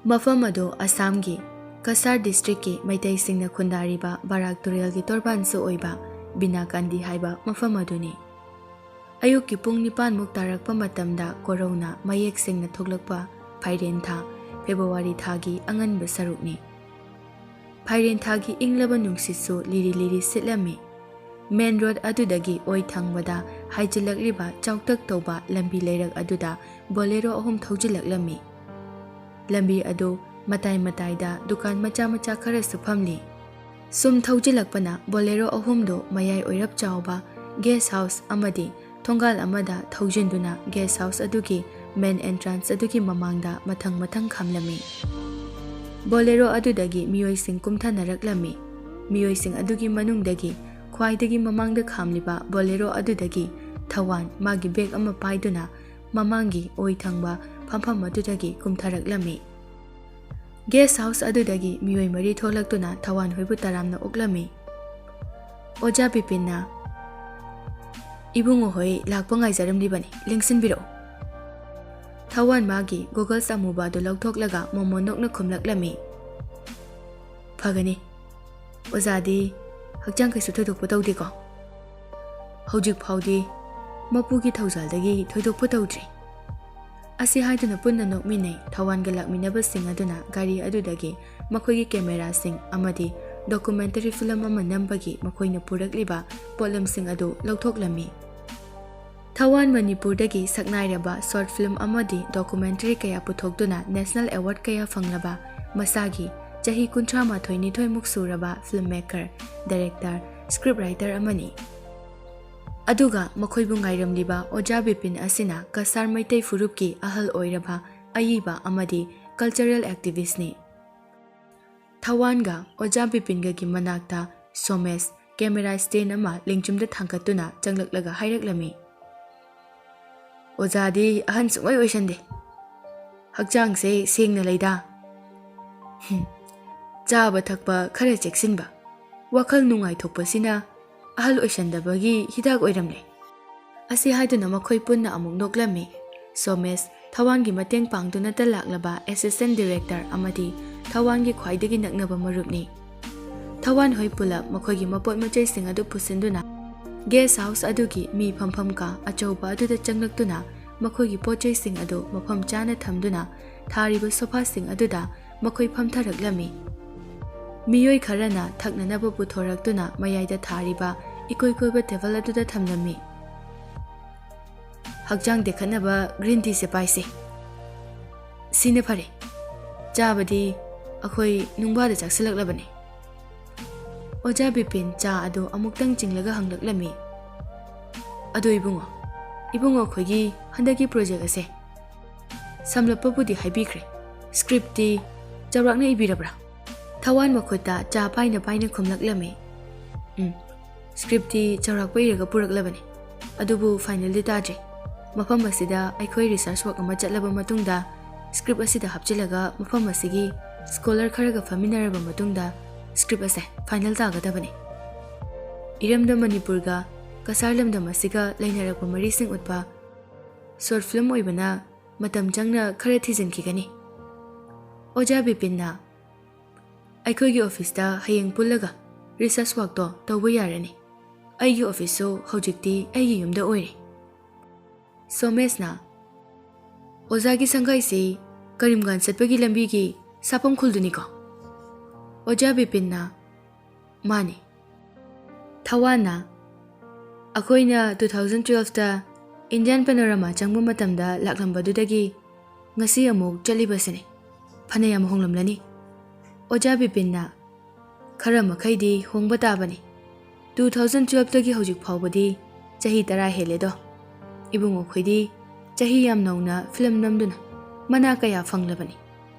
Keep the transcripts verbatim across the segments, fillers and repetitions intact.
ꯃꯐꯝ ꯑꯗꯨ ꯑꯁꯥꯝꯒꯤ ꯀꯁꯥꯔ ꯗꯤꯁꯇ꯭ꯔꯤꯛꯀꯤ ꯃꯩꯇꯩꯁꯤꯡꯅ ꯈꯨꯟꯗꯥꯔꯤꯕ ꯕꯔꯥꯛ ꯇꯨꯔꯦꯜꯒꯤ ꯇꯣꯔꯕꯥꯟꯁꯨ ꯑꯣꯏꯕ ꯕꯤꯅꯥꯀꯥꯟꯗꯤ ꯍꯥꯏꯕ ꯃꯐꯝ ꯑꯗꯨꯅꯤ꯫ ꯑꯌꯨꯛꯀꯤ ꯄꯨꯡ ꯅꯤꯄꯥꯟꯃꯨꯛ ꯇꯥꯔꯛꯄ ꯃꯇꯝꯗ ꯀꯣꯔꯧꯅ ꯃꯌꯦꯛ ꯁꯦꯡꯅ ꯊꯣꯛꯂꯛꯄ ꯐꯥꯏꯔꯦꯟ ꯊꯥ, ꯐꯦꯕ꯭ꯔꯨꯋꯥꯔꯤ ꯊꯥꯒꯤ ꯑꯉꯟꯕ ꯁꯔꯨꯛꯅꯤ꯫ ꯐꯥꯏꯔꯦꯟ ꯊꯥꯒꯤ ꯏꯪꯂꯕ ꯅꯨꯡꯁꯤꯠꯁꯨ ꯂꯤꯔꯤ ꯂꯤꯔꯤ ꯁꯤꯠꯂꯝꯃꯤ꯫ ꯃꯦꯟ ꯔꯣꯗ ꯑꯗꯨꯗꯒꯤ ꯑꯣꯏ ꯊꯪꯕꯗ ꯍꯥꯏꯖꯤꯜꯂꯛꯂꯤꯕ ꯆꯥꯎꯇꯛ ꯇꯧꯕ ꯂꯝꯕꯤ ꯂꯩꯔꯛ ꯑꯗꯨꯗ ꯕꯣꯂꯦꯔꯣ ꯑꯍꯨꯝ ꯊꯧꯖꯤꯜꯂꯛꯂꯝꯃꯤ꯫ ꯂꯝꯕꯤ ꯑꯗꯨ ꯃꯇꯥꯏ ꯃꯇꯥꯏꯗ ꯗꯨꯀꯥꯟ ꯃꯆꯥ ꯃꯆꯥ ꯈꯔꯁꯨ ꯐꯝꯂꯤ꯫ ꯁꯨꯝ ꯊꯧꯖꯤꯜꯂꯛꯄꯅ ꯕꯣꯂꯦꯔꯣ ꯑꯍꯨꯝꯗꯨ ꯃꯌꯥꯏ ꯑꯣꯏꯔꯞ ꯆꯥꯎꯕ ꯒꯦꯁ ꯍꯥꯎꯁ ꯑꯃꯗꯤ ꯊꯣꯡꯒꯥꯜ ꯑꯃꯗ ꯊꯧꯖꯤꯟꯗꯨꯅ ꯒꯦꯁ ꯍꯥꯎꯁ ꯑꯗꯨꯒꯤ ꯃꯦꯟ ꯑꯦꯟꯇ꯭ꯔꯥꯟꯁ ꯑꯗꯨꯒꯤ ꯃꯃꯥꯡꯗ ꯃꯊꯪ ꯃꯊꯪ ꯈꯥꯝꯂꯝꯃꯤ꯫ ꯕꯣꯂꯦꯔꯣ ꯑꯗꯨꯗꯒꯤ ꯃꯤꯑꯣꯏꯁꯤꯡ ꯀꯨꯝꯊꯅꯔꯛꯂꯝꯃꯤ꯫ ꯃꯤꯑꯣꯏꯁꯤꯡ ꯑꯗꯨꯒꯤ ꯃꯅꯨꯡꯗꯒꯤ ꯈ꯭ꯋꯥꯏꯗꯒꯤ ꯃꯃꯥꯡꯗ ꯈꯥꯝꯂꯤꯕ ꯕꯣꯂꯦꯔꯣ ꯑꯗꯨꯗꯒꯤ ꯊꯋꯥꯟ ꯃꯥꯒꯤ ꯕꯦꯒ ꯑꯃ ꯄꯥꯏꯗꯨꯅ ꯃꯃꯥꯡꯒꯤ ꯑꯣꯏ ꯊꯪꯕ ꯐꯝꯐꯝ ꯑꯗꯨꯗꯒꯤ ꯀꯨꯝꯊꯔꯛꯂꯝꯃꯤ꯫ ꯒꯦꯁ ꯍꯥꯎꯁ ꯑꯗꯨꯗꯒꯤ ꯃꯤꯑꯣꯏ ꯃꯔꯤ ꯊꯣꯛꯂꯛꯇꯨꯅ ꯊꯋꯥꯟ ꯍꯣꯏꯕꯨ ꯇꯔꯥꯝꯅ ꯑꯣꯛꯂꯝꯃꯤ꯫ ꯑꯣꯖꯥ ꯕꯤꯄꯤꯟꯅ, "ꯏꯕꯨꯡꯉꯣ ꯍꯣꯏ ꯂꯥꯛꯄ ꯉꯥꯏꯖꯔꯝꯂꯤꯕꯅꯤ, ꯂꯦꯡꯁꯤꯟꯕꯤꯔꯛꯎ꯫" ꯊꯋꯥꯟ ꯃꯥꯒꯤ ꯒꯣꯒꯜꯁ ꯑꯃꯨꯕ ꯑꯗꯨ ꯂꯧꯊꯣꯛꯂꯒ ꯃꯣꯃꯣꯟ ꯅꯣꯛꯅ ꯈꯨꯝꯂꯛꯂꯝꯃꯤ꯫ "ꯐꯒꯅꯤ꯫ ꯑꯣꯖꯥꯗꯤ ꯍꯛꯆꯥꯡ ꯀꯩꯁꯨ ꯊꯣꯏꯗꯣꯛꯄ ꯇꯧꯗꯦꯀꯣ?" "ꯍꯧꯖꯤꯛ ꯐꯥꯎꯗꯤ ꯃꯄꯨꯒꯤ ꯊꯧꯖꯥꯜꯗꯒꯤ ꯊꯣꯏꯗꯣꯛꯄ ꯇꯧꯗ꯭ꯔꯤ꯫" ꯑꯁꯤ ꯍꯥꯏꯗꯨꯅ ꯄꯨꯟꯅ ꯅꯣꯛꯃꯤꯟꯅꯩ꯫ ꯊꯋꯥꯟꯒ ꯂꯥꯛꯃꯤꯟꯅꯕꯁꯤꯡ ꯑꯗꯨꯅ ꯒꯥꯔꯤ ꯑꯗꯨꯗꯒꯤ ꯃꯈꯣꯏꯒꯤ ꯀꯦꯃꯦꯔꯥꯁꯤꯡ ꯑꯃꯗꯤ ꯗꯣꯀꯨꯃꯦꯟꯇꯔꯤ ꯐꯤꯂꯝ ꯑꯃ ꯅꯝꯕꯒꯤ ꯃꯈꯣꯏꯅ ꯄꯨꯔꯛꯂꯤꯕ ꯄꯣꯠꯂꯝꯁꯤꯡ ꯑꯗꯨ ꯂꯧꯊꯣꯛꯂꯝꯃꯤ꯫ ꯊꯋꯥꯟ ꯃꯅꯤꯄꯨꯔꯗꯒꯤ ꯁꯛꯅꯥꯏꯔꯕ ꯁꯣꯔꯠ ꯐꯤꯂꯝ ꯑꯃꯗꯤ ꯗꯣꯀꯨꯃꯦꯟꯇꯔꯤ ꯀꯌꯥ ꯄꯨꯊꯣꯛꯇꯨꯅ ꯅꯦꯁꯅꯦꯜ ꯑꯦꯋꯥꯔꯗ ꯀꯌꯥ ꯐꯪꯂꯕ ꯃꯁꯥꯒꯤ ꯆꯍꯤ ꯀꯨꯟꯊ꯭ꯔꯥ ꯃꯥꯊꯣꯏ ꯅꯤꯊꯣꯏꯃꯨꯛ ꯁꯨꯔꯕ film maker, director, script writer ꯑꯃꯅꯤ꯫ ꯑꯗꯨꯒ ꯃꯈꯣꯏꯕꯨ ꯉꯥꯏꯔꯝꯂꯤꯕ ꯑꯣꯖꯥ ꯕꯤꯄꯤꯟ ꯑꯁꯤꯅ ꯀꯁꯥꯔ ꯃꯩꯇꯩ ꯐꯨꯔꯨꯞꯀꯤ ꯑꯍꯜ ꯑꯣꯏꯔꯕ ꯑꯏꯕ ꯑꯃꯗꯤ ꯀꯜꯆꯔꯦꯜ ꯑꯦꯛꯇꯤꯚꯤꯁ꯭ꯠꯅꯤ꯫ ꯊꯋꯥꯟꯒ ꯑꯣꯖꯥ ꯕꯤꯄꯤꯟꯒꯒꯤ ꯃꯅꯥꯛꯇ ꯁꯣꯃꯦꯁ ꯀꯦꯃꯦꯔꯥ ꯁ꯭ꯇꯦꯟ ꯑꯃ ꯂꯦꯡꯖꯨꯝꯗ ꯊꯥꯡꯒꯠꯇꯨꯅ ꯆꯪꯂꯛꯂꯒ ꯍꯥꯏꯔꯛꯂꯝꯃꯤ, "ꯑꯣꯖꯥꯗꯤ ꯑꯍꯟ ꯁꯨꯡꯑꯣꯏ ꯑꯣꯏꯁꯟꯗꯦ꯫ ꯍꯛꯆꯥꯡꯁꯦ ꯁꯦꯡꯅ ꯂꯩꯗ꯫ ꯍꯨꯝ, ꯆꯥꯕ ꯊꯛꯄ ꯈꯔ ꯆꯦꯛꯁꯤꯟꯕ, ꯋꯥꯈꯜ ꯅꯨꯡꯉꯥꯏꯊꯣꯛꯄꯁꯤꯅ ꯑꯍꯜ ꯑꯣꯏꯁꯟꯗꯕꯒꯤ ꯍꯤꯗꯥꯛ ꯑꯣꯏꯔꯝꯂꯦ꯫" ꯑꯁꯤ ꯍꯥꯏꯗꯨꯅ ꯃꯈꯣꯏ ꯄꯨꯟꯅ ꯑꯃꯨꯛ ꯅꯣꯛꯂꯝꯃꯤ꯫ ꯁꯣꯃꯦꯁ ꯊꯋꯥꯟꯒꯤ ꯃꯇꯦꯡ ꯄꯥꯡꯗꯨꯅꯇ ꯂꯥꯛꯂꯕ assistant director ꯑꯃꯗꯤ ꯊꯋꯥꯟꯒꯤ ꯈ꯭ꯋꯥꯏꯗꯒꯤ ꯅꯛꯅꯕ ꯃꯔꯨꯞꯅꯤ꯫ ꯊꯋꯥꯟ ꯍꯣꯏ ꯄꯨꯂꯞ ꯃꯈꯣꯏꯒꯤ ꯃꯄꯣꯠ ꯃꯆꯩꯁꯤꯡ ꯑꯗꯨ ꯄꯨꯁꯤꯟꯗꯨꯅ guest house ꯑꯗꯨꯒꯤ ꯃꯤ ꯐꯝꯐꯝ ꯀꯥ ꯑꯆꯧꯕ ꯑꯗꯨꯗ ꯆꯪꯂꯛꯇꯨꯅ ꯃꯈꯣꯏꯒꯤ ꯄꯣꯠ ꯆꯩꯁꯤꯡ ꯑꯗꯨ ꯃꯐꯝ ꯆꯥꯅ ꯊꯝꯗꯨꯅ ꯊꯥꯔꯤꯕ ꯁꯣꯐꯥꯁꯤꯡ ꯑꯗꯨꯗ ꯃꯈꯣꯏ ꯐꯝꯊꯔꯛꯂꯝꯃꯤ꯫ ꯃꯤꯑꯣꯏ ꯈꯔꯅ ꯊꯛꯅꯅꯕ ꯄꯨꯊꯣꯔꯛꯇꯨꯅ ꯃꯌꯥꯏꯗ ꯊꯥꯔꯤꯕ ꯏꯀꯣꯏ ꯀꯣꯏꯕ table ꯑꯗꯨꯗ ꯊꯝꯂꯝꯃꯤ꯫ "ꯍꯛꯆꯥꯡ ꯇꯦꯛꯈꯠꯅꯕ green teaꯁꯦ ꯄꯥꯏꯁꯦ꯫ ꯁꯤꯅ ꯐꯔꯦ꯫ ꯆꯥꯕꯗꯤ ꯑꯩꯈꯣꯏ ꯅꯨꯡꯕꯥꯗ ꯆꯥꯁꯤꯜꯂꯛꯂꯕꯅꯦ꯫" ꯑꯣꯖꯥ ꯕꯤꯄꯤꯟ ꯆꯥ ꯑꯗꯨ ꯑꯃꯨꯛꯇꯪ ꯆꯤꯡꯂꯒ ꯍꯪꯂꯛꯂꯝꯃꯤ꯫ "ꯑꯗꯣ ꯏꯕꯨꯡꯉꯣ, ꯏꯕꯨꯡꯉꯣ ꯑꯩꯈꯣꯏꯒꯤ ꯍꯟꯗꯛꯀꯤ project ꯑꯁꯦ ꯁꯝꯂꯞꯄꯕꯨꯗꯤ ꯍꯥꯏꯕꯤꯈ꯭ꯔꯦ, scriptꯇꯤ ꯆꯥꯎꯔꯥꯛꯅ ꯏꯕꯤꯔꯕ꯭ꯔꯥ?" ꯊꯋꯥꯟ ꯃꯈꯨꯠꯇ ꯆꯥ ꯄꯥꯏꯅ ꯄꯥꯏꯅ ꯈꯨꯝꯂꯛꯂꯝꯃꯤ꯫ "ꯎꯝ, scriptꯇꯤ ꯆꯥꯎꯔꯥꯛꯄ ꯏꯔꯒ ꯄꯨꯔꯛꯂꯕꯅꯤ, ꯑꯗꯨꯕꯨ finalꯗꯤ ꯇꯥꯗ꯭ꯔꯤ꯫ ꯃꯐꯝ ꯑꯁꯤꯗ ꯑꯩꯈꯣꯏ research work ꯑꯃ ꯆꯠꯂꯕ ꯃꯇꯨꯡꯗ script ꯑꯁꯤꯗ ꯍꯥꯞꯆꯤꯜꯂꯒ ꯃꯐꯝ ꯑꯁꯤꯒꯤ scholar ꯈꯔꯒ ꯐꯝꯃꯤꯟꯅꯔꯕ ꯃꯇꯨꯡꯗ script ꯑꯁꯦ final ꯇꯥꯒꯗꯕꯅꯤ꯫ ꯏꯔꯝꯗꯝ ꯃꯅꯤꯄꯨꯔꯒ ꯀꯁꯥꯔ ꯂꯝꯗꯝ ꯑꯁꯤꯒ ꯂꯩꯅꯔꯛꯄ ꯃꯔꯤꯁꯤꯡ ꯎꯠꯄ short film ꯑꯣꯏꯕꯅ ꯃꯇꯝ ꯆꯪꯅ ꯈꯔ ꯊꯤꯖꯤꯟꯈꯤꯒꯅꯤ꯫" ꯑꯣꯖꯥ ꯕꯤꯄꯤꯟꯅ, "ꯑꯩꯈꯣꯏꯒꯤ officeꯇ ꯍꯌꯦꯡ ꯄꯨꯜꯂꯒ research workꯇꯣ ꯇꯧꯕ ꯌꯥꯔꯅꯤ꯫ ꯑꯩꯒꯤ officeꯁꯨ ꯍꯧꯖꯤꯛꯇꯤ ꯑꯩꯒꯤ ꯌꯨꯝꯗ ꯑꯣꯏꯔꯦ꯫" ꯁꯣꯃꯦꯁꯅ, "ꯑꯣꯖꯥꯒꯤ ꯁꯪꯒꯥꯏꯁꯤ ꯀꯔꯤꯝꯒꯥꯟ ꯆꯠꯄꯒꯤ ꯂꯝꯕꯤꯒꯤ ꯁꯥꯐꯝ ꯈꯨꯜꯗꯨꯅꯤꯀꯣ?" ꯑꯣꯖꯥ ꯕꯤꯄꯤꯟꯅ, "ꯃꯥꯅꯤ꯫" ꯊꯋꯥꯟꯅ, "ꯑꯩꯈꯣꯏꯅ two thousand twelveꯇ Indian Panorama ꯆꯪꯕ ꯃꯇꯝꯗ ꯂꯥꯛꯂꯝꯕꯗꯨꯗꯒꯤ ꯉꯁꯤ ꯑꯃꯨꯛ ꯆꯠꯂꯤꯕꯁꯤꯅꯤ꯫ ꯐꯅꯌꯥꯝ ꯍꯣꯡꯂꯝꯂꯅꯤ꯫" ꯑꯣꯖꯥ ꯕꯤꯄꯤꯟꯅ, "ꯈꯔ ꯃꯈꯩꯗꯤ ꯍꯣꯡꯕ ꯇꯥꯕꯅꯤ꯫ Two thousand twelveꯇꯒꯤ ꯍꯧꯖꯤꯛ ꯐꯥꯎꯕꯗꯤ ꯆꯍꯤ ꯇꯔꯥ ꯍꯦꯜꯂꯦꯗꯣ꯫ ꯏꯕꯨꯡꯉꯣꯈꯣꯏꯗꯤ ꯆꯍꯤ ꯌꯥꯝ ꯅꯧꯅ film ꯅꯝꯗꯨꯅ ꯃꯅꯥ ꯀꯌꯥ ꯐꯪꯂꯕꯅꯤ꯫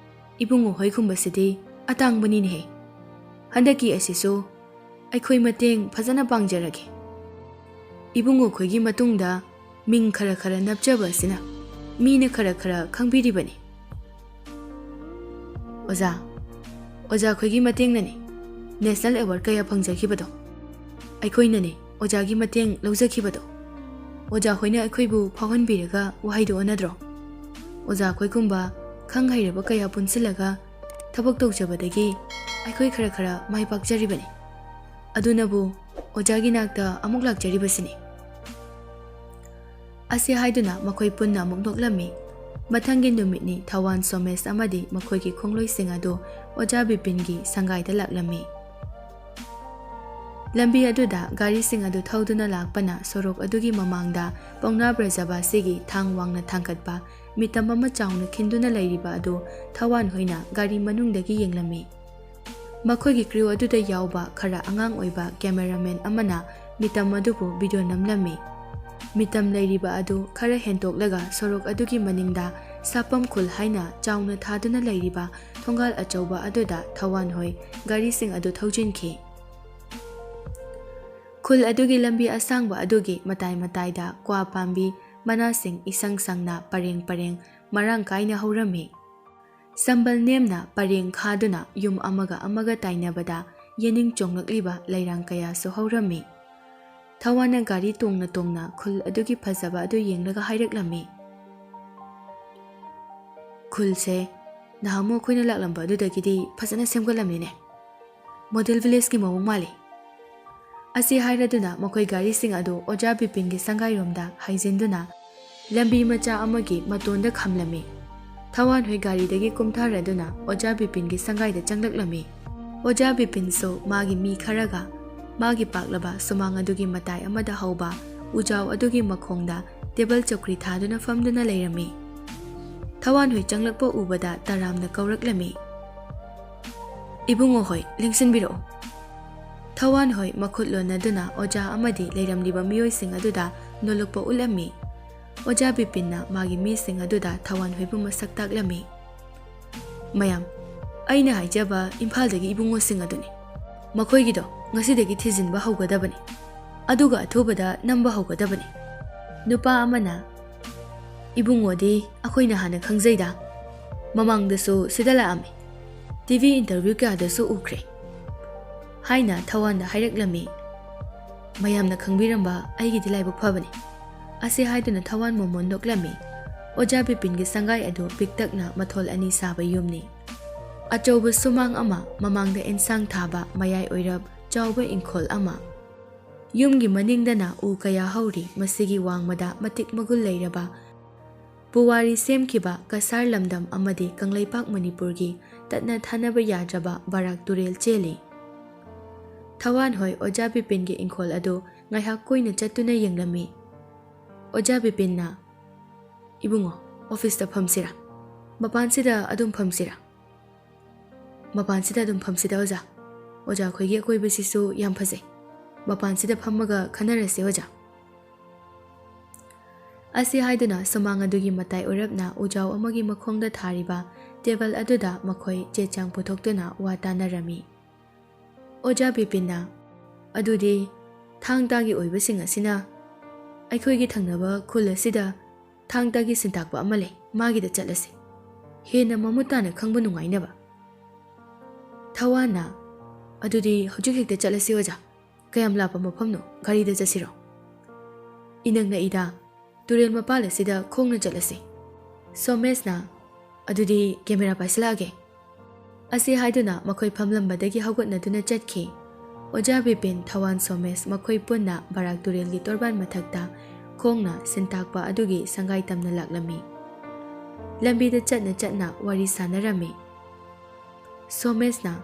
ꯏꯕꯨꯡꯉꯣꯍꯣꯏꯒꯨꯝꯕꯁꯤꯗꯤ ꯑꯇꯥꯡꯕꯅꯤꯅꯦꯍꯦ꯫ ꯍꯟꯗꯛꯀꯤ ꯑꯁꯤꯁꯨ ꯑꯩꯈꯣꯏ ꯃꯇꯦꯡ ꯐꯖꯅ ꯄꯥꯡꯖꯔꯒꯦ꯫ ꯏꯕꯨꯡꯉꯣꯈꯣꯏꯒꯤ ꯃꯇꯨꯡꯗ ꯃꯤꯡ ꯈꯔ ꯈꯔ ꯅꯞꯆꯕ ꯑꯁꯤꯅ ꯃꯤꯅ ꯈꯔ ꯈꯔ ꯈꯪꯕꯤꯔꯤꯕꯅꯤ꯫" "ꯑꯣꯖꯥ, ꯑꯣꯖꯥꯈꯣꯏꯒꯤ ꯃꯇꯦꯡꯅꯅꯤ national award ꯀꯌꯥ ꯐꯪꯖꯈꯤꯕꯗꯣ꯫ ꯑꯩꯈꯣꯏꯅꯅꯤ ꯑꯣꯖꯥꯒꯤ ꯃꯇꯦꯡ ꯂꯧꯖꯈꯤꯕꯗꯣ꯫ ꯑꯣꯖꯥ ꯍꯣꯏꯅ ꯑꯩꯈꯣꯏꯕꯨ ꯐꯥꯎꯍꯟꯕꯤꯔꯒ ꯋꯥꯍꯩꯗꯨ ꯑꯣꯟꯅꯗ꯭ꯔꯣ?" ꯑꯣꯖꯥꯈꯣꯏꯒꯨꯝꯕ ꯈꯪ ꯍꯩꯔꯕ ꯀꯌꯥ ꯄꯨꯟꯁꯤꯜꯂꯒ ꯊꯕꯛ ꯇꯧꯖꯕꯗꯒꯤ ꯑꯩꯈꯣꯏ ꯈꯔ ꯈꯔ ꯃꯥꯏ ꯄꯥꯛꯆꯔꯤꯕꯅꯤ꯫ ꯑꯗꯨꯅꯕꯨ ꯑꯣꯖꯥꯒꯤ ꯅꯥꯛꯇ ꯑꯃꯨꯛ ꯂꯥꯛꯆꯔꯤꯕꯁꯤꯅꯤ꯫ ꯑꯁꯤ ꯍꯥꯏꯗꯨꯅ ꯃꯈꯣꯏ ꯄꯨꯟꯅ ꯑꯃꯨꯛ ꯅꯣꯛꯂꯝꯃꯤ꯫ ꯃꯊꯪꯒꯤ ꯅꯨꯃꯤꯠꯅꯤ꯫ ꯊꯋꯥꯟ, ꯁꯣꯃꯦꯁ ꯑꯃꯗꯤ ꯃꯈꯣꯏꯒꯤ ꯈꯣꯡꯂꯣꯏꯁꯤꯡ ꯑꯗꯨ ꯑꯣꯖꯥ ꯕꯤꯄꯤꯟꯒꯤ ꯁꯪꯒꯥꯏꯗ ꯂꯥꯛꯂꯝꯃꯤ꯫ ꯂꯝꯕꯤ ꯑꯗꯨꯗ ꯒꯥꯔꯤꯁꯤꯡ ꯑꯗꯨ ꯊꯧꯗꯨꯅ ꯂꯥꯛꯄꯅ ꯁꯣꯔꯣꯛ ꯑꯗꯨꯒꯤ ꯃꯃꯥꯡꯗ ꯄꯥꯎꯅꯥ ꯕ꯭ꯔꯖꯕꯥꯁꯤꯒꯤ ꯊꯥꯡ ꯋꯥꯡꯅ ꯊꯥꯡꯒꯠꯄ ꯃꯤꯇꯝ ꯑꯃ ꯆꯥꯎꯅ ꯈꯤꯟꯗꯨꯅ ꯂꯩꯔꯤꯕ ꯑꯗꯨ ꯊꯋꯥꯟ ꯍꯣꯏꯅ ꯒꯥꯔꯤ ꯃꯅꯨꯡꯗꯒꯤ ꯌꯦꯡꯂꯝꯃꯤ꯫ ꯃꯈꯣꯏꯒꯤ ꯀ꯭ꯔꯤꯎ ꯑꯗꯨꯗ ꯌꯥꯎꯕ ꯈꯔ ꯑꯉꯥꯡ ꯑꯣꯏꯕ ꯀꯦꯃꯦꯔꯥꯃꯦꯟ ꯑꯃꯅ ꯃꯤꯇꯝ ꯑꯗꯨꯕꯨ ꯚꯤꯗꯤꯑꯣ ꯅꯝꯂꯝꯃꯤ꯫ ꯃꯤꯇꯝ ꯂꯩꯔꯤꯕ ꯑꯗꯨ ꯈꯔ ꯍꯦꯟꯇꯣꯛꯂꯒ ꯁꯣꯔꯣꯛ ꯑꯗꯨꯒꯤ ꯃꯅꯤꯡꯗ ꯁꯥꯄꯝ ꯈꯨꯜ ꯍꯥꯏꯅ ꯆꯥꯎꯅ ꯊꯥꯗꯨꯅ ꯂꯩꯔꯤꯕ ꯊꯣꯡꯒꯥꯜ ꯑꯆꯧꯕ ꯑꯗꯨꯗ ꯊꯋꯥꯟ ꯍꯣꯏ ꯒꯥꯔꯤꯁꯤꯡ ꯑꯗꯨ ꯊꯧꯖꯤꯟꯈꯤ꯫ ꯈꯨꯜ ꯑꯗꯨꯒꯤ ꯂꯝꯕꯤ ꯑꯁꯥꯡꯕ ꯑꯗꯨꯒꯤ ꯃꯇꯥꯏ ꯃꯇꯥꯏꯗ ꯀ꯭ꯋꯥ ꯄꯥꯝꯕꯤ ꯃꯅꯥꯁꯤꯡ ꯏꯁꯪ ꯁꯪꯅ ꯄꯔꯦꯡ ꯄꯔꯦꯡ ꯃꯔꯥꯡ ꯀꯥꯏꯅ ꯍꯧꯔꯝꯃꯤ꯫ ꯁꯝꯕꯜ ꯅꯦꯝꯅ ꯄꯔꯦꯡ ꯈꯥꯗꯨꯅ ꯌꯨꯝ ꯑꯃꯒ ꯑꯃꯒ ꯇꯥꯏꯅꯕꯗ ꯌꯦꯅꯤꯡ ꯆꯣꯡꯂꯛꯂꯤꯕ ꯂꯩꯔꯥꯡ ꯀꯌꯥꯁꯨ ꯍꯧꯔꯝꯃꯤ꯫ ꯊꯋꯥꯟꯅ ꯒꯥꯔꯤ ꯇꯣꯡꯅ ꯇꯣꯡꯅ ꯈꯨꯜ ꯑꯗꯨꯒꯤ ꯐꯖꯕ ꯑꯗꯨ ꯌꯦꯡꯂꯒ ꯍꯥꯏꯔꯛꯂꯝꯃꯤ, "ꯈꯨꯜꯁꯦ ꯅꯍꯥꯟꯃꯨꯛ ꯑꯩꯈꯣꯏꯅ ꯂꯥꯛꯂꯝꯕ ꯑꯗꯨꯗꯒꯤꯗꯤ ꯐꯖꯅ ꯁꯦꯝꯒꯠꯂꯝꯃꯤꯅꯦ꯫ ꯃꯣꯗꯦꯜ ꯚꯤꯂꯦꯖꯀꯤ ꯃꯑꯣꯡ ꯃꯥꯜꯂꯤ꯫" ꯑꯁꯤ ꯍꯥꯏꯔꯗꯨꯅ ꯃꯈꯣꯏ ꯒꯥꯔꯤꯁꯤꯡ ꯑꯗꯨ ꯑꯣꯖꯥ ꯕꯤꯄꯤꯟꯒꯤ ꯁꯪꯒꯥꯏꯔꯣꯝꯗ ꯍꯥꯏꯖꯤꯟꯗꯨꯅ ꯂꯝꯕꯤ ꯃꯆꯥ ꯑꯃꯒꯤ ꯃꯇꯣꯟꯗ ꯈꯥꯝꯂꯝꯃꯤ꯫ ꯊꯋꯥꯟ ꯍꯣꯏ ꯒꯥꯔꯤꯗꯒꯤ ꯀꯨꯝꯊꯔꯗꯨꯅ ꯑꯣꯖꯥ ꯕꯤꯄꯤꯟꯒꯤ ꯁꯪꯒꯥꯏꯗ ꯆꯪꯂꯛꯂꯝꯃꯤ꯫ ꯑꯣꯖꯥ ꯕꯤꯄꯤꯟꯁꯨ ꯃꯥꯒꯤ ꯃꯤ ꯈꯔꯒ ꯃꯥꯒꯤ ꯄꯥꯛꯂꯕ ꯁꯨꯃꯥꯡ ꯑꯗꯨꯒꯤ ꯃꯇꯥꯏ ꯑꯃꯗ ꯍꯧꯕ ꯎꯖꯥꯎ ꯑꯗꯨꯒꯤ ꯃꯈꯣꯡꯗ ꯇꯦꯕꯜ ꯆꯧꯀ꯭ꯔꯤ ꯊꯥꯗꯨꯅ ꯐꯝꯗꯨꯅ ꯂꯩꯔꯝꯃꯤ꯫ ꯊꯋꯥꯟ ꯍꯣꯏ ꯆꯪꯂꯛꯄ ꯎꯕꯗ ꯇꯔꯥꯝꯅ ꯀꯧꯔꯛꯂꯝꯃꯤ, "ꯏꯕꯨꯡꯉꯣ ꯍꯣꯏ, ꯂꯦꯡꯁꯤꯟꯕꯤꯔꯛꯑꯣ꯫" ꯊꯋꯥꯟ ꯍꯣꯏ ꯃꯈꯨꯠ ꯂꯣꯟꯅꯗꯨꯅ ꯑꯣꯖꯥ ꯑꯃꯗꯤ ꯂꯩꯔꯝꯂꯤꯕ ꯃꯤꯑꯣꯏꯁꯤꯡ ꯑꯗꯨꯗ ꯅꯣꯜꯂꯛꯄ ꯎꯠꯂꯝꯃꯤ꯫ ꯑꯣꯖꯥ ꯕꯤꯄꯤꯟꯅ ꯃꯥꯒꯤ ꯃꯤꯁꯤꯡ ꯑꯗꯨꯗ ꯊꯋꯥꯟ ꯍꯣꯏꯕꯨ ꯃꯁꯛ ꯇꯥꯛꯂꯝꯃꯤ꯫ "ꯃꯌꯥꯝ, ꯑꯩꯅ ꯍꯥꯏꯖꯕ ꯏꯝꯐꯥꯜꯗꯒꯤ ꯏꯕꯨꯡꯉꯣꯁꯤꯡ ꯑꯗꯨꯅꯤ꯫ ꯃꯈꯣꯏꯒꯤꯗꯣ ꯉꯁꯤꯗꯒꯤ ꯊꯤꯖꯤꯟꯕ ꯍꯧꯒꯗꯕꯅꯤ, ꯑꯗꯨꯒ ꯑꯊꯨꯕꯗ ꯅꯝꯕ ꯍꯧꯒꯗꯕꯅꯤ꯫" ꯅꯨꯄꯥ ꯑꯃꯅ, "ꯏꯕꯨꯡꯉꯣꯗꯤ ꯑꯩꯈꯣꯏꯅ ꯍꯥꯟꯅ ꯈꯪꯖꯩꯗ, ꯃꯃꯥꯡꯗꯁꯨ ꯁꯤꯗ ꯂꯥꯛꯑꯝꯃꯤ, ꯇꯤ ꯚꯤ ꯏꯟꯇꯔꯚ꯭ꯌꯨ ꯀꯌꯥꯗꯁꯨ ꯎꯈ꯭ꯔꯦ" ꯍꯥꯏꯅ ꯊꯋꯥꯟꯗ ꯍꯥꯏꯔꯛꯂꯝꯃꯤ꯫ "ꯃꯌꯥꯝꯅ ꯈꯪꯕꯤꯔꯝꯕ ꯑꯩꯒꯤꯗꯤ ꯂꯥꯏꯕꯛ ꯐꯕꯅꯤ꯫" ꯑꯁꯤ ꯍꯥꯏꯗꯨꯅ ꯊꯋꯥꯟ ꯃꯣꯃꯣꯟ ꯅꯣꯛꯂꯝꯃꯤ꯫ ꯑꯣꯖꯥ ꯕꯤꯄꯤꯟꯒꯤ ꯁꯪꯒꯥꯏ ꯑꯗꯨ ꯄꯤꯛꯇꯛꯅ ꯃꯊꯣꯜ ꯑꯅꯤ ꯁꯥꯕ ꯌꯨꯝꯅꯤ꯫ ꯑꯆꯧꯕ ꯁꯨꯃꯥꯡ ꯑꯃ, ꯃꯃꯥꯡꯗ ꯑꯦꯟꯁꯥꯡ ꯊꯥꯕ, ꯃꯌꯥꯏ ꯑꯣꯏꯔꯞ ꯆꯥꯎꯕ ꯏꯪꯈꯣꯜ ꯑꯃ꯫ ꯌꯨꯝꯒꯤ ꯃꯅꯤꯡꯗꯅ ꯎ ꯀꯌꯥ ꯍꯧꯔꯤ꯫ ꯃꯁꯤꯒꯤ ꯋꯥꯡꯃꯗ ꯃꯇꯤꯛ ꯃꯒꯨꯟ ꯂꯩꯔꯕ ꯄꯨꯋꯥꯔꯤ ꯁꯦꯝꯈꯤꯕ ꯀꯁꯥꯔ ꯂꯝꯗꯝ ꯑꯃꯗꯤ ꯀꯪꯂꯩꯄꯥꯛ ꯃꯅꯤꯄꯨꯔꯒꯤ ꯇꯠꯅ ꯊꯥꯅꯕ ꯌꯥꯗ꯭ꯔꯕ ꯕꯔꯥꯛ ꯇꯨꯔꯦꯜ ꯆꯦꯜꯂꯤ꯫ ꯊꯋꯥꯟ ꯍꯣꯏ ꯑꯣꯖꯥ ꯕꯤꯄꯤꯟꯒꯤ ꯏꯪꯈꯣꯜ ꯑꯗꯨ ꯉꯥꯏꯍꯥꯛ ꯀꯨꯏꯅ ꯆꯠꯇꯨꯅ ꯌꯦꯡꯂꯝꯃꯤ꯫ ꯑꯣꯖꯥ ꯕꯤꯄꯤꯟꯅ, "ꯏꯕꯨꯡꯉꯣ, ꯑꯣꯐꯤꯁꯇ ꯐꯝꯁꯤꯔꯥ? ꯃꯄꯥꯟꯁꯤꯗ ꯑꯗꯨꯝ ꯐꯝꯁꯤꯔꯥ?" "ꯃꯄꯥꯟꯁꯤꯗ ꯑꯗꯨꯝ ꯐꯝꯁꯤꯗ, ꯑꯣꯖꯥ꯫ ꯑꯣꯖꯥ ꯑꯩꯈꯣꯏꯒꯤ ꯑꯀꯣꯏꯕꯁꯤꯁꯨ ꯌꯥꯝ ꯐꯖꯩ꯫ ꯃꯄꯥꯟꯁꯤꯗ ꯐꯝꯃꯒ ꯈꯟꯅꯔꯁꯤ, ꯑꯣꯖꯥ꯫" ꯑꯁꯤ ꯍꯥꯏꯗꯨꯅ ꯁꯨꯃꯥꯡ ꯑꯗꯨꯒꯤ ꯃꯇꯥꯏ ꯑꯣꯏꯔꯞꯅ ꯎꯖꯥꯎ ꯑꯃꯒꯤ ꯃꯈꯣꯡꯗ ꯊꯥꯔꯤꯕ ꯇꯦꯕꯜ ꯑꯗꯨꯗ ꯃꯈꯣꯏ ꯆꯦ ꯆꯥꯡ ꯄꯨꯊꯣꯛꯇꯨꯅ ꯋꯥ ꯇꯥꯅꯔꯝꯃꯤ꯫ ꯑꯣꯖꯥ ꯕꯤꯄꯤꯟꯅ, "ꯑꯗꯨꯗꯤ ꯊꯥꯡ ꯇꯥꯒꯤ ꯑꯣꯏꯕꯁꯤꯡ ꯑꯁꯤꯅ ꯑꯩꯈꯣꯏꯒꯤ ꯊꯪꯅꯕ ꯈꯨꯜ ꯑꯁꯤꯗ ꯊꯥꯡ ꯇꯥꯒꯤ ꯁꯤꯟꯇꯥꯛꯄ ꯑꯃ ꯂꯩ, ꯃꯥꯒꯤꯗ ꯆꯠꯂꯁꯤ, ꯍꯦꯟꯅ ꯃꯃꯨꯠ ꯇꯥꯅ ꯈꯪꯕ ꯅꯨꯡꯉꯥꯏꯅꯕ꯫" ꯊꯋꯥꯟꯅ, "ꯑꯗꯨꯗꯤ ꯍꯧꯖꯤꯛ ꯍꯦꯛꯇ ꯆꯠꯂꯁꯤ ꯑꯣꯖꯥ꯫ ꯀꯌꯥꯝ ꯂꯥꯞꯄ ꯃꯐꯝꯅꯣ? ꯒꯥꯔꯤꯗ ꯆꯠꯁꯤꯔꯣ?" "ꯏꯅꯛ ꯅꯛꯏꯗ, ꯇꯨꯔꯦꯜ ꯃꯄꯥꯜ ꯑꯁꯤꯗ ꯈꯣꯡꯅ ꯆꯠꯂꯁꯤ꯫" ꯁꯣꯃꯦꯁꯅ, "ꯑꯗꯨꯗꯤ ꯀꯦꯃꯦꯔꯥ ꯄꯥꯏꯁꯤꯜꯂꯛꯑꯒꯦ꯫" ꯑꯁꯤ ꯍꯥꯏꯗꯨꯅ ꯃꯈꯣꯏ ꯐꯝꯂꯝꯕꯗꯒꯤ ꯍꯧꯒꯠꯅꯗꯨꯅ ꯆꯠꯈꯤ꯫ ꯑꯣꯖꯥ ꯕꯤꯄꯤꯟ, ꯊꯋꯥꯟ, ꯁꯣꯃꯦꯁ ꯃꯈꯣꯏ ꯄꯨꯟꯅ ꯕꯔꯥꯛ ꯇꯨꯔꯦꯜꯒꯤ ꯇꯣꯔꯕꯥꯟ ꯃꯊꯛꯇ ꯈꯣꯡꯅ ꯁꯤꯟꯇꯥꯛꯄ ꯑꯗꯨꯒꯤ ꯁꯪꯒꯥꯏ ꯇꯝꯅ ꯂꯥꯛꯂꯝꯃꯤ꯫ ꯂꯝꯕꯤꯗ ꯆꯠꯅ ꯆꯠꯅ ꯋꯥꯔꯤ ꯁꯥꯟꯅꯔꯝꯃꯤ꯫ ꯁꯣꯃꯦꯁꯅ,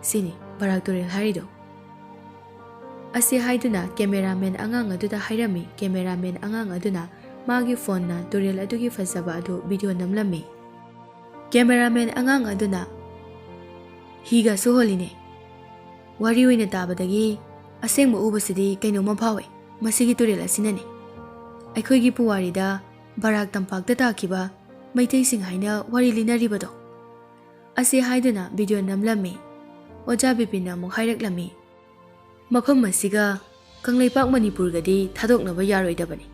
"ꯁꯤꯅꯤ ꯕꯔꯥꯛ ꯇꯨꯔꯦꯜ ꯍꯥꯏꯔꯤꯗꯣ꯫" ꯑꯁꯤ ꯍꯥꯏꯗꯨꯅ ꯀꯦꯃꯦꯔꯥꯃꯦꯟ ꯑꯉꯥꯡ ꯑꯗꯨꯗ ꯍꯥꯏꯔꯝꯃꯤ꯫ ꯀꯦꯃꯦꯔꯥꯃꯦꯟ ꯑꯉꯥꯡ ꯑꯗꯨꯅ ꯃꯥꯒꯤ ꯐꯣꯟꯅ ꯇꯨꯔꯦꯜ ꯑꯗꯨꯒꯤ ꯐꯖꯕ ꯑꯗꯨ ꯚꯤꯗꯤꯑꯣ ꯅꯝꯂꯝꯃꯤ꯫ ꯀꯦꯃꯦꯔꯥꯃꯦꯟ ꯑꯉꯥꯡ ꯑꯗꯨꯅ, "ꯍꯤꯒꯁꯨ ꯍꯣꯜꯂꯤꯅꯦ꯫ ꯋꯥꯔꯤ ꯑꯣꯏꯅ ꯇꯥꯕꯗꯒꯤ ꯑꯁꯦꯡꯕ ꯎꯕꯁꯤꯗꯤ ꯀꯩꯅꯣꯝꯃ ꯐꯥꯎꯋꯦ꯫ ꯃꯁꯤꯒꯤ ꯇꯨꯔꯦꯜ ꯑꯁꯤꯅꯅꯦ꯫ ꯑꯩꯈꯣꯏꯒꯤ ꯄꯨꯋꯥꯔꯤꯗ ꯕꯔꯥꯛ ꯇꯝꯄꯥꯛꯇ ꯇꯥꯈꯤꯕ ꯃꯩꯇꯩꯁꯤꯡ ꯍꯥꯏꯅ ꯋꯥꯔꯤ ꯂꯤꯅꯔꯤꯕꯗꯣ꯫" ꯑꯁꯤ ꯍꯥꯏꯗꯨꯅ ꯚꯤꯗꯤꯑꯣ ꯅꯝꯂꯝꯃꯤ꯫ ꯑꯣꯖꯥ ꯕꯤꯄꯤꯟꯅ ꯑꯃꯨꯛ ꯍꯥꯏꯔꯛꯂꯝꯃꯤ, "ꯃꯐꯝ ꯑꯁꯤꯒ ꯀꯪꯂꯩꯄꯥꯛ ꯃꯅꯤꯄꯨꯔꯒꯗꯤ ꯊꯥꯗꯣꯛꯅꯕ ꯌꯥꯔꯣꯏꯗꯕꯅꯤ꯫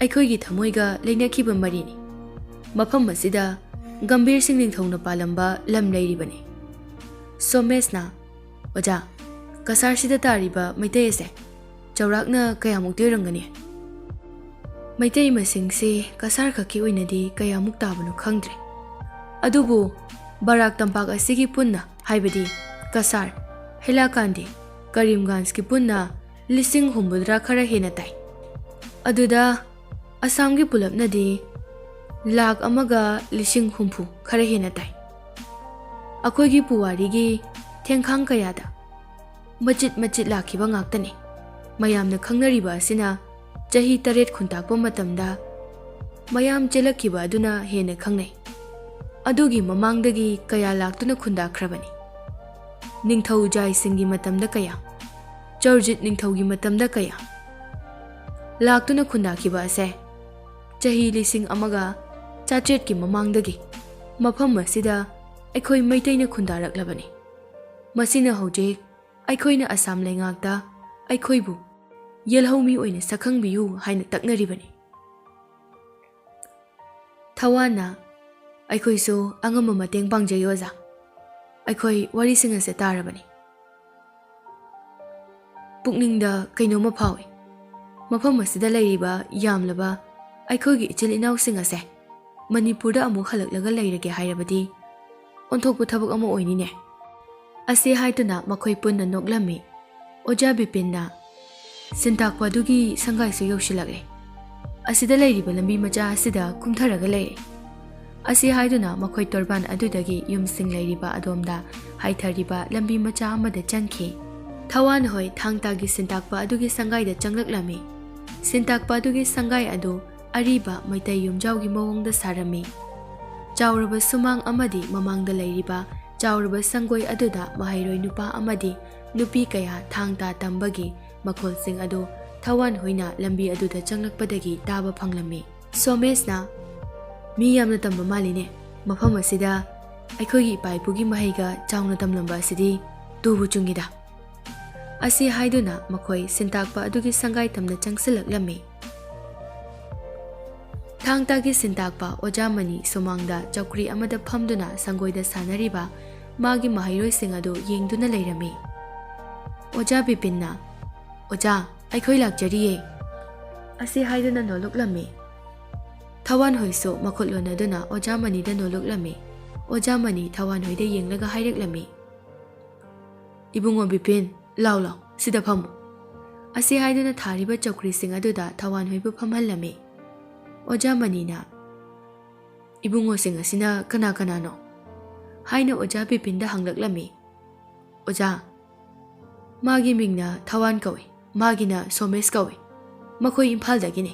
ꯑꯩꯈꯣꯏꯒꯤ ꯊꯃꯣꯏꯒ ꯂꯩꯅꯈꯤꯕ ꯃꯔꯤꯅꯤ꯫ ꯃꯐꯝ ꯑꯁꯤꯗ ꯒꯝꯚꯤꯔ ꯁꯤꯡ ꯅꯤꯡꯊꯧꯅ ꯄꯥꯜꯂꯝꯕ ꯂꯝ ꯂꯩꯔꯤꯕꯅꯤ꯫" ꯁꯣꯃꯦꯁꯅ, "ꯑꯣꯖꯥ, ꯀꯁꯥꯔꯁꯤꯗ ꯇꯥꯔꯤꯕ ꯃꯩꯇꯩ ꯑꯁꯦ ꯆꯥꯎꯔꯥꯛꯅ ꯀꯌꯥꯃꯨꯛꯇꯤ ꯑꯣꯏꯔꯝꯒꯅꯤ?" ꯃꯩꯇꯩ ꯃꯁꯤꯡꯁꯤ ꯀꯁꯥꯔ ꯈꯛꯀꯤ ꯑꯣꯏꯅꯗꯤ ꯀꯌꯥꯃꯨꯛ ꯇꯥꯕꯅꯣ ꯈꯪꯗ꯭ꯔꯦ꯫ ꯑꯗꯨꯕꯨ ꯕꯔꯥꯛ ꯇꯝꯄꯥꯛ ꯑꯁꯤꯒꯤ ꯄꯨꯟꯅ, ꯍꯥꯏꯕꯗꯤ ꯀꯁꯥꯔ, ꯍꯦꯂꯥꯀꯥꯟꯗꯤ, ꯀꯔꯤꯝꯒꯟꯖꯀꯤ ꯄꯨꯟꯅ ꯂꯤꯁꯤꯡ ꯍꯨꯝꯐꯨꯇꯔꯥ ꯈꯔ ꯍꯦꯟꯅ ꯇꯥꯏ꯫ ꯑꯗꯨꯗ ꯑꯁꯥꯝꯒꯤ ꯄꯨꯂꯞꯅꯗꯤ ꯂꯥꯈ ꯑꯃꯒ ꯂꯤꯁꯤꯡ ꯍꯨꯝꯐꯨ ꯈꯔ ꯍꯦꯟꯅ ꯇꯥꯏ꯫ ꯑꯩꯈꯣꯏꯒꯤ ꯄꯨꯋꯥꯔꯤꯒꯤ ꯊꯦꯡꯈꯥꯡ ꯀꯌꯥꯗ ꯃꯆꯤꯠ ꯃꯆꯤꯠ ꯂꯥꯛꯈꯤꯕ ꯉꯥꯛꯇꯅꯤ꯫ ꯃꯌꯥꯝꯅ ꯈꯪꯅꯔꯤꯕ ꯑꯁꯤꯅ ꯆꯍꯤ ꯇꯔꯦꯠ ꯈꯨꯟꯇꯥꯛꯄ ꯃꯇꯝꯗ ꯃꯌꯥꯝ ꯆꯦꯜꯂꯛꯈꯤꯕ ꯑꯗꯨꯅ ꯍꯦꯟꯅ ꯈꯪꯅꯩ꯫ ꯑꯗꯨꯒꯤ ꯃꯃꯥꯡꯗꯒꯤ ꯀꯌꯥ ꯂꯥꯛꯇꯨꯅ ꯈꯨꯟꯗꯥꯈ꯭ꯔꯕꯅꯤ꯫ ꯅꯤꯡꯊꯧ ꯖꯥꯏꯁꯤꯡꯒꯤ ꯃꯇꯝꯗ ꯀꯌꯥ, ꯆꯧꯔꯖꯤꯠ ꯅꯤꯡꯊꯧꯒꯤ ꯃꯇꯝꯗ ꯀꯌꯥ ꯂꯥꯛꯇꯨꯅ ꯈꯨꯟꯗꯥꯈꯤꯕ ꯑꯁꯦ ꯆꯍꯤ ꯂꯤꯁꯤꯡ ꯑꯃꯒ ꯆꯥꯇ꯭ꯔꯦꯠꯀꯤ ꯃꯃꯥꯡꯗꯒꯤ ꯃꯐꯝ ꯑꯁꯤꯗ ꯑꯩꯈꯣꯏ ꯃꯩꯇꯩꯅ ꯈꯨꯟꯗꯥꯔꯛꯂꯕꯅꯤ꯫ ꯃꯁꯤꯅ ꯍꯧꯖꯤꯛ ꯑꯩꯈꯣꯏꯅ ꯑꯁꯥꯝ ꯂꯩꯉꯥꯛꯇ ꯑꯩꯈꯣꯏꯕꯨ ꯌꯦꯜꯍꯧꯃꯤ ꯑꯣꯏꯅ ꯁꯛꯈꯪꯕꯤꯌꯨ ꯍꯥꯏꯅ ꯇꯛꯅꯔꯤꯕꯅꯤ꯫ ꯊꯋꯥꯟꯅ, "ꯑꯩꯈꯣꯏꯁꯨ ꯑꯉꯝꯕ ꯃꯇꯦꯡ ꯄꯥꯡꯖꯩ ꯑꯣꯖꯥ꯫ ꯑꯩꯈꯣꯏ ꯋꯥꯔꯤꯁꯤꯡ ꯑꯁꯦ ꯇꯥꯔꯕꯅꯤ꯫ ꯄꯨꯛꯅꯤꯡꯗ ꯀꯩꯅꯣꯝꯃ ꯐꯥꯎꯏ꯫ ꯃꯐꯝ ꯑꯁꯤꯗ ꯂꯩꯔꯤꯕ ꯌꯥꯝꯂꯕ ꯑꯩꯈꯣꯏꯒꯤ ꯏꯆꯤꯜ ꯏꯅꯥꯎꯁꯤꯡ ꯑꯁꯦ ꯃꯅꯤꯄꯨꯔꯗ ꯑꯃꯨꯛ ꯍꯜꯂꯛꯂꯒ ꯂꯩꯔꯒꯦ ꯍꯥꯏꯔꯕꯗꯤ ꯑꯣꯟꯊꯣꯛꯄ ꯊꯕꯛ ꯑꯃ ꯑꯣꯏꯅꯤꯅꯦ"꯫ ꯑꯁꯤ ꯍꯥꯏꯗꯨꯅ ꯃꯈꯣꯏ ꯄꯨꯟꯅ ꯅꯣꯛꯂꯝꯃꯤ꯫ ꯑꯣꯖꯥ ꯕꯤꯄꯤꯟꯅ, "ꯁꯤꯟꯇꯥꯛꯄ ꯑꯗꯨꯒꯤ ꯁꯪꯒꯥꯏꯁꯨ ꯌꯧꯁꯤꯜꯂꯛꯂꯦ꯫ ꯑꯁꯤꯗ ꯂꯩꯔꯤꯕ ꯂꯝꯕꯤ ꯃꯆꯥ ꯑꯁꯤꯗ ꯀꯨꯝꯊꯔꯒ ꯂꯩꯔꯦ"꯫ ꯑꯁꯤ ꯍꯥꯏꯗꯨꯅ ꯃꯈꯣꯏ ꯇꯣꯔꯕꯥꯟ ꯑꯗꯨꯗꯒꯤ ꯌꯨꯝꯁꯤꯡ ꯂꯩꯔꯤꯕ ꯑꯗꯣꯝꯗ ꯍꯥꯏꯊꯔꯤꯕ ꯂꯝꯕꯤ ꯃꯆꯥ ꯑꯃꯗ ꯆꯪꯈꯤ꯫ ꯊꯋꯥꯟ ꯍꯣꯏ ꯊꯥꯡ ꯇꯥꯒꯤ ꯁꯤꯟꯇꯥꯛꯄ ꯑꯗꯨꯒꯤ ꯁꯪꯒꯥꯏꯗ ꯆꯪꯂꯛꯂꯝꯃꯤ꯫ ꯁꯤꯟꯇꯥꯛꯄ ꯑꯗꯨꯒꯤ ꯁꯪꯒꯥꯏ ꯑꯗꯨ ꯑꯔꯤꯕ ꯃꯩꯇꯩ ꯌꯨꯝꯖꯥꯎꯒꯤ ꯃꯑꯣꯡꯗ ꯁꯥꯔꯝꯃꯤ꯫ ꯆꯥꯎꯔꯕ ꯁꯨꯃꯥꯡ ꯑꯃꯗꯤ ꯃꯃꯥꯡꯗ ꯂꯩꯔꯤꯕ ꯆꯥꯎꯔꯕ ꯁꯪꯒꯣꯏ ꯑꯗꯨꯗ ꯃꯍꯩꯔꯣꯏ ꯅꯨꯄꯥ ꯑꯃꯗꯤ ꯅꯨꯄꯤ ꯀꯌꯥ ꯊꯥꯡ ꯇꯥ ꯇꯝꯕꯒꯤ ꯃꯈꯣꯜꯁꯤꯡ ꯑꯗꯨ ꯊꯋꯥꯟ ꯍꯣꯏꯅ ꯂꯝꯕꯤ ꯑꯗꯨꯗ ꯆꯪꯂꯛꯄꯗꯒꯤ ꯇꯥꯕ ꯐꯪꯂꯝꯃꯤ꯫ ꯁꯣꯃꯦꯁꯅ, "ꯃꯤ ꯌꯥꯝꯅ ꯇꯝꯕ ꯃꯥꯜꯂꯤꯅꯦ꯫ ꯃꯐꯝ ꯑꯁꯤꯗ ꯑꯩꯈꯣꯏꯒꯤ ꯏꯄꯥ ꯏꯄꯨꯒꯤ ꯃꯍꯩꯒ ꯆꯥꯎꯅ ꯇꯝꯂꯝꯕ ꯑꯁꯤꯗꯤ ꯇꯨꯕꯨ ꯆꯨꯡꯉꯤꯗ"꯫ ꯑꯁꯤ ꯍꯥꯏꯗꯨꯅ ꯃꯈꯣꯏ ꯁꯤꯟꯇꯥꯛꯄ ꯑꯗꯨꯒꯤ ꯁꯪꯒꯥꯏ ꯇꯝꯅ ꯆꯪꯁꯤꯜꯂꯛꯂꯝꯃꯤ꯫ ꯊꯥꯡ ꯇꯥꯒꯤ ꯁꯤꯟꯇꯥꯛꯄ ꯑꯣꯖꯥ ꯃꯅꯤ ꯁꯨꯃꯥꯡꯗ ꯆꯧꯀ꯭ꯔꯤ ꯑꯃꯗ ꯐꯝꯗꯨꯅ ꯁꯪꯒꯣꯏꯗ ꯁꯥꯟꯅꯔꯤꯕ ꯃꯥꯒꯤ ꯃꯍꯩꯔꯣꯏꯁꯤꯡ ꯑꯗꯨ ꯌꯦꯡꯗꯨꯅ ꯂꯩꯔꯝꯃꯤ꯫ ꯑꯣꯖꯥ ꯕꯤꯄꯤꯟꯅ, "ꯑꯣꯖꯥ, ꯑꯩꯈꯣꯏ ꯂꯥꯛꯆꯔꯤꯌꯦ"꯫ ꯑꯁꯤ ꯍꯥꯏꯗꯨꯅ ꯅꯣꯂꯨꯛꯂꯝꯃꯤ꯫ ꯊꯋꯥꯟꯍꯣꯏꯁꯨ ꯃꯈꯨꯠ ꯂꯣꯟꯅꯗꯨꯅ ꯑꯣꯖꯥ ꯃꯅꯤꯗ ꯅꯣꯂꯨꯛꯂꯝꯃꯤ꯫ ꯑꯣꯖꯥ ꯃꯅꯤ ꯊꯋꯥꯟꯍꯣꯏꯗ ꯌꯦꯡꯂꯒ ꯍꯥꯏꯔꯛꯂꯝꯃꯤ, "ꯏꯕꯨꯡꯉꯣ ꯕꯤꯄꯤꯟ, ꯂꯥꯎ ꯂꯥꯎ, ꯁꯤꯗ ꯐꯝꯃꯨ"꯫ ꯑꯁꯤ ꯍꯥꯏꯗꯨꯅ ꯊꯥꯔꯤꯕ ꯆꯧꯀ꯭ꯔꯤꯁꯤꯡ ꯑꯗꯨꯗ ꯊꯋꯥꯟꯍꯣꯏꯕꯨ ꯐꯝꯍꯜꯂꯝꯃꯤ꯫ ꯑꯣꯖꯥ ꯃꯅꯤꯅ, "ꯏꯕꯨꯡꯉꯣꯁꯤꯡ ꯑꯁꯤꯅ ꯀꯅꯥ ꯀꯅꯥꯅꯣ?" ꯍꯥꯏꯅ ꯑꯣꯖꯥ ꯕꯤꯄꯤꯟꯗ ꯍꯪꯂꯛꯂꯝꯃꯤ꯫ "ꯑꯣꯖꯥ, ꯃꯥꯒꯤ ꯃꯤꯡꯅ ꯊꯋꯥꯟ ꯀꯧꯏ, ꯃꯥꯒꯤꯅ ꯁꯣꯃꯦꯁ ꯀꯧꯏ꯫ ꯃꯈꯣꯏ ꯏꯝꯐꯥꯜꯗꯒꯤꯅꯤ꯫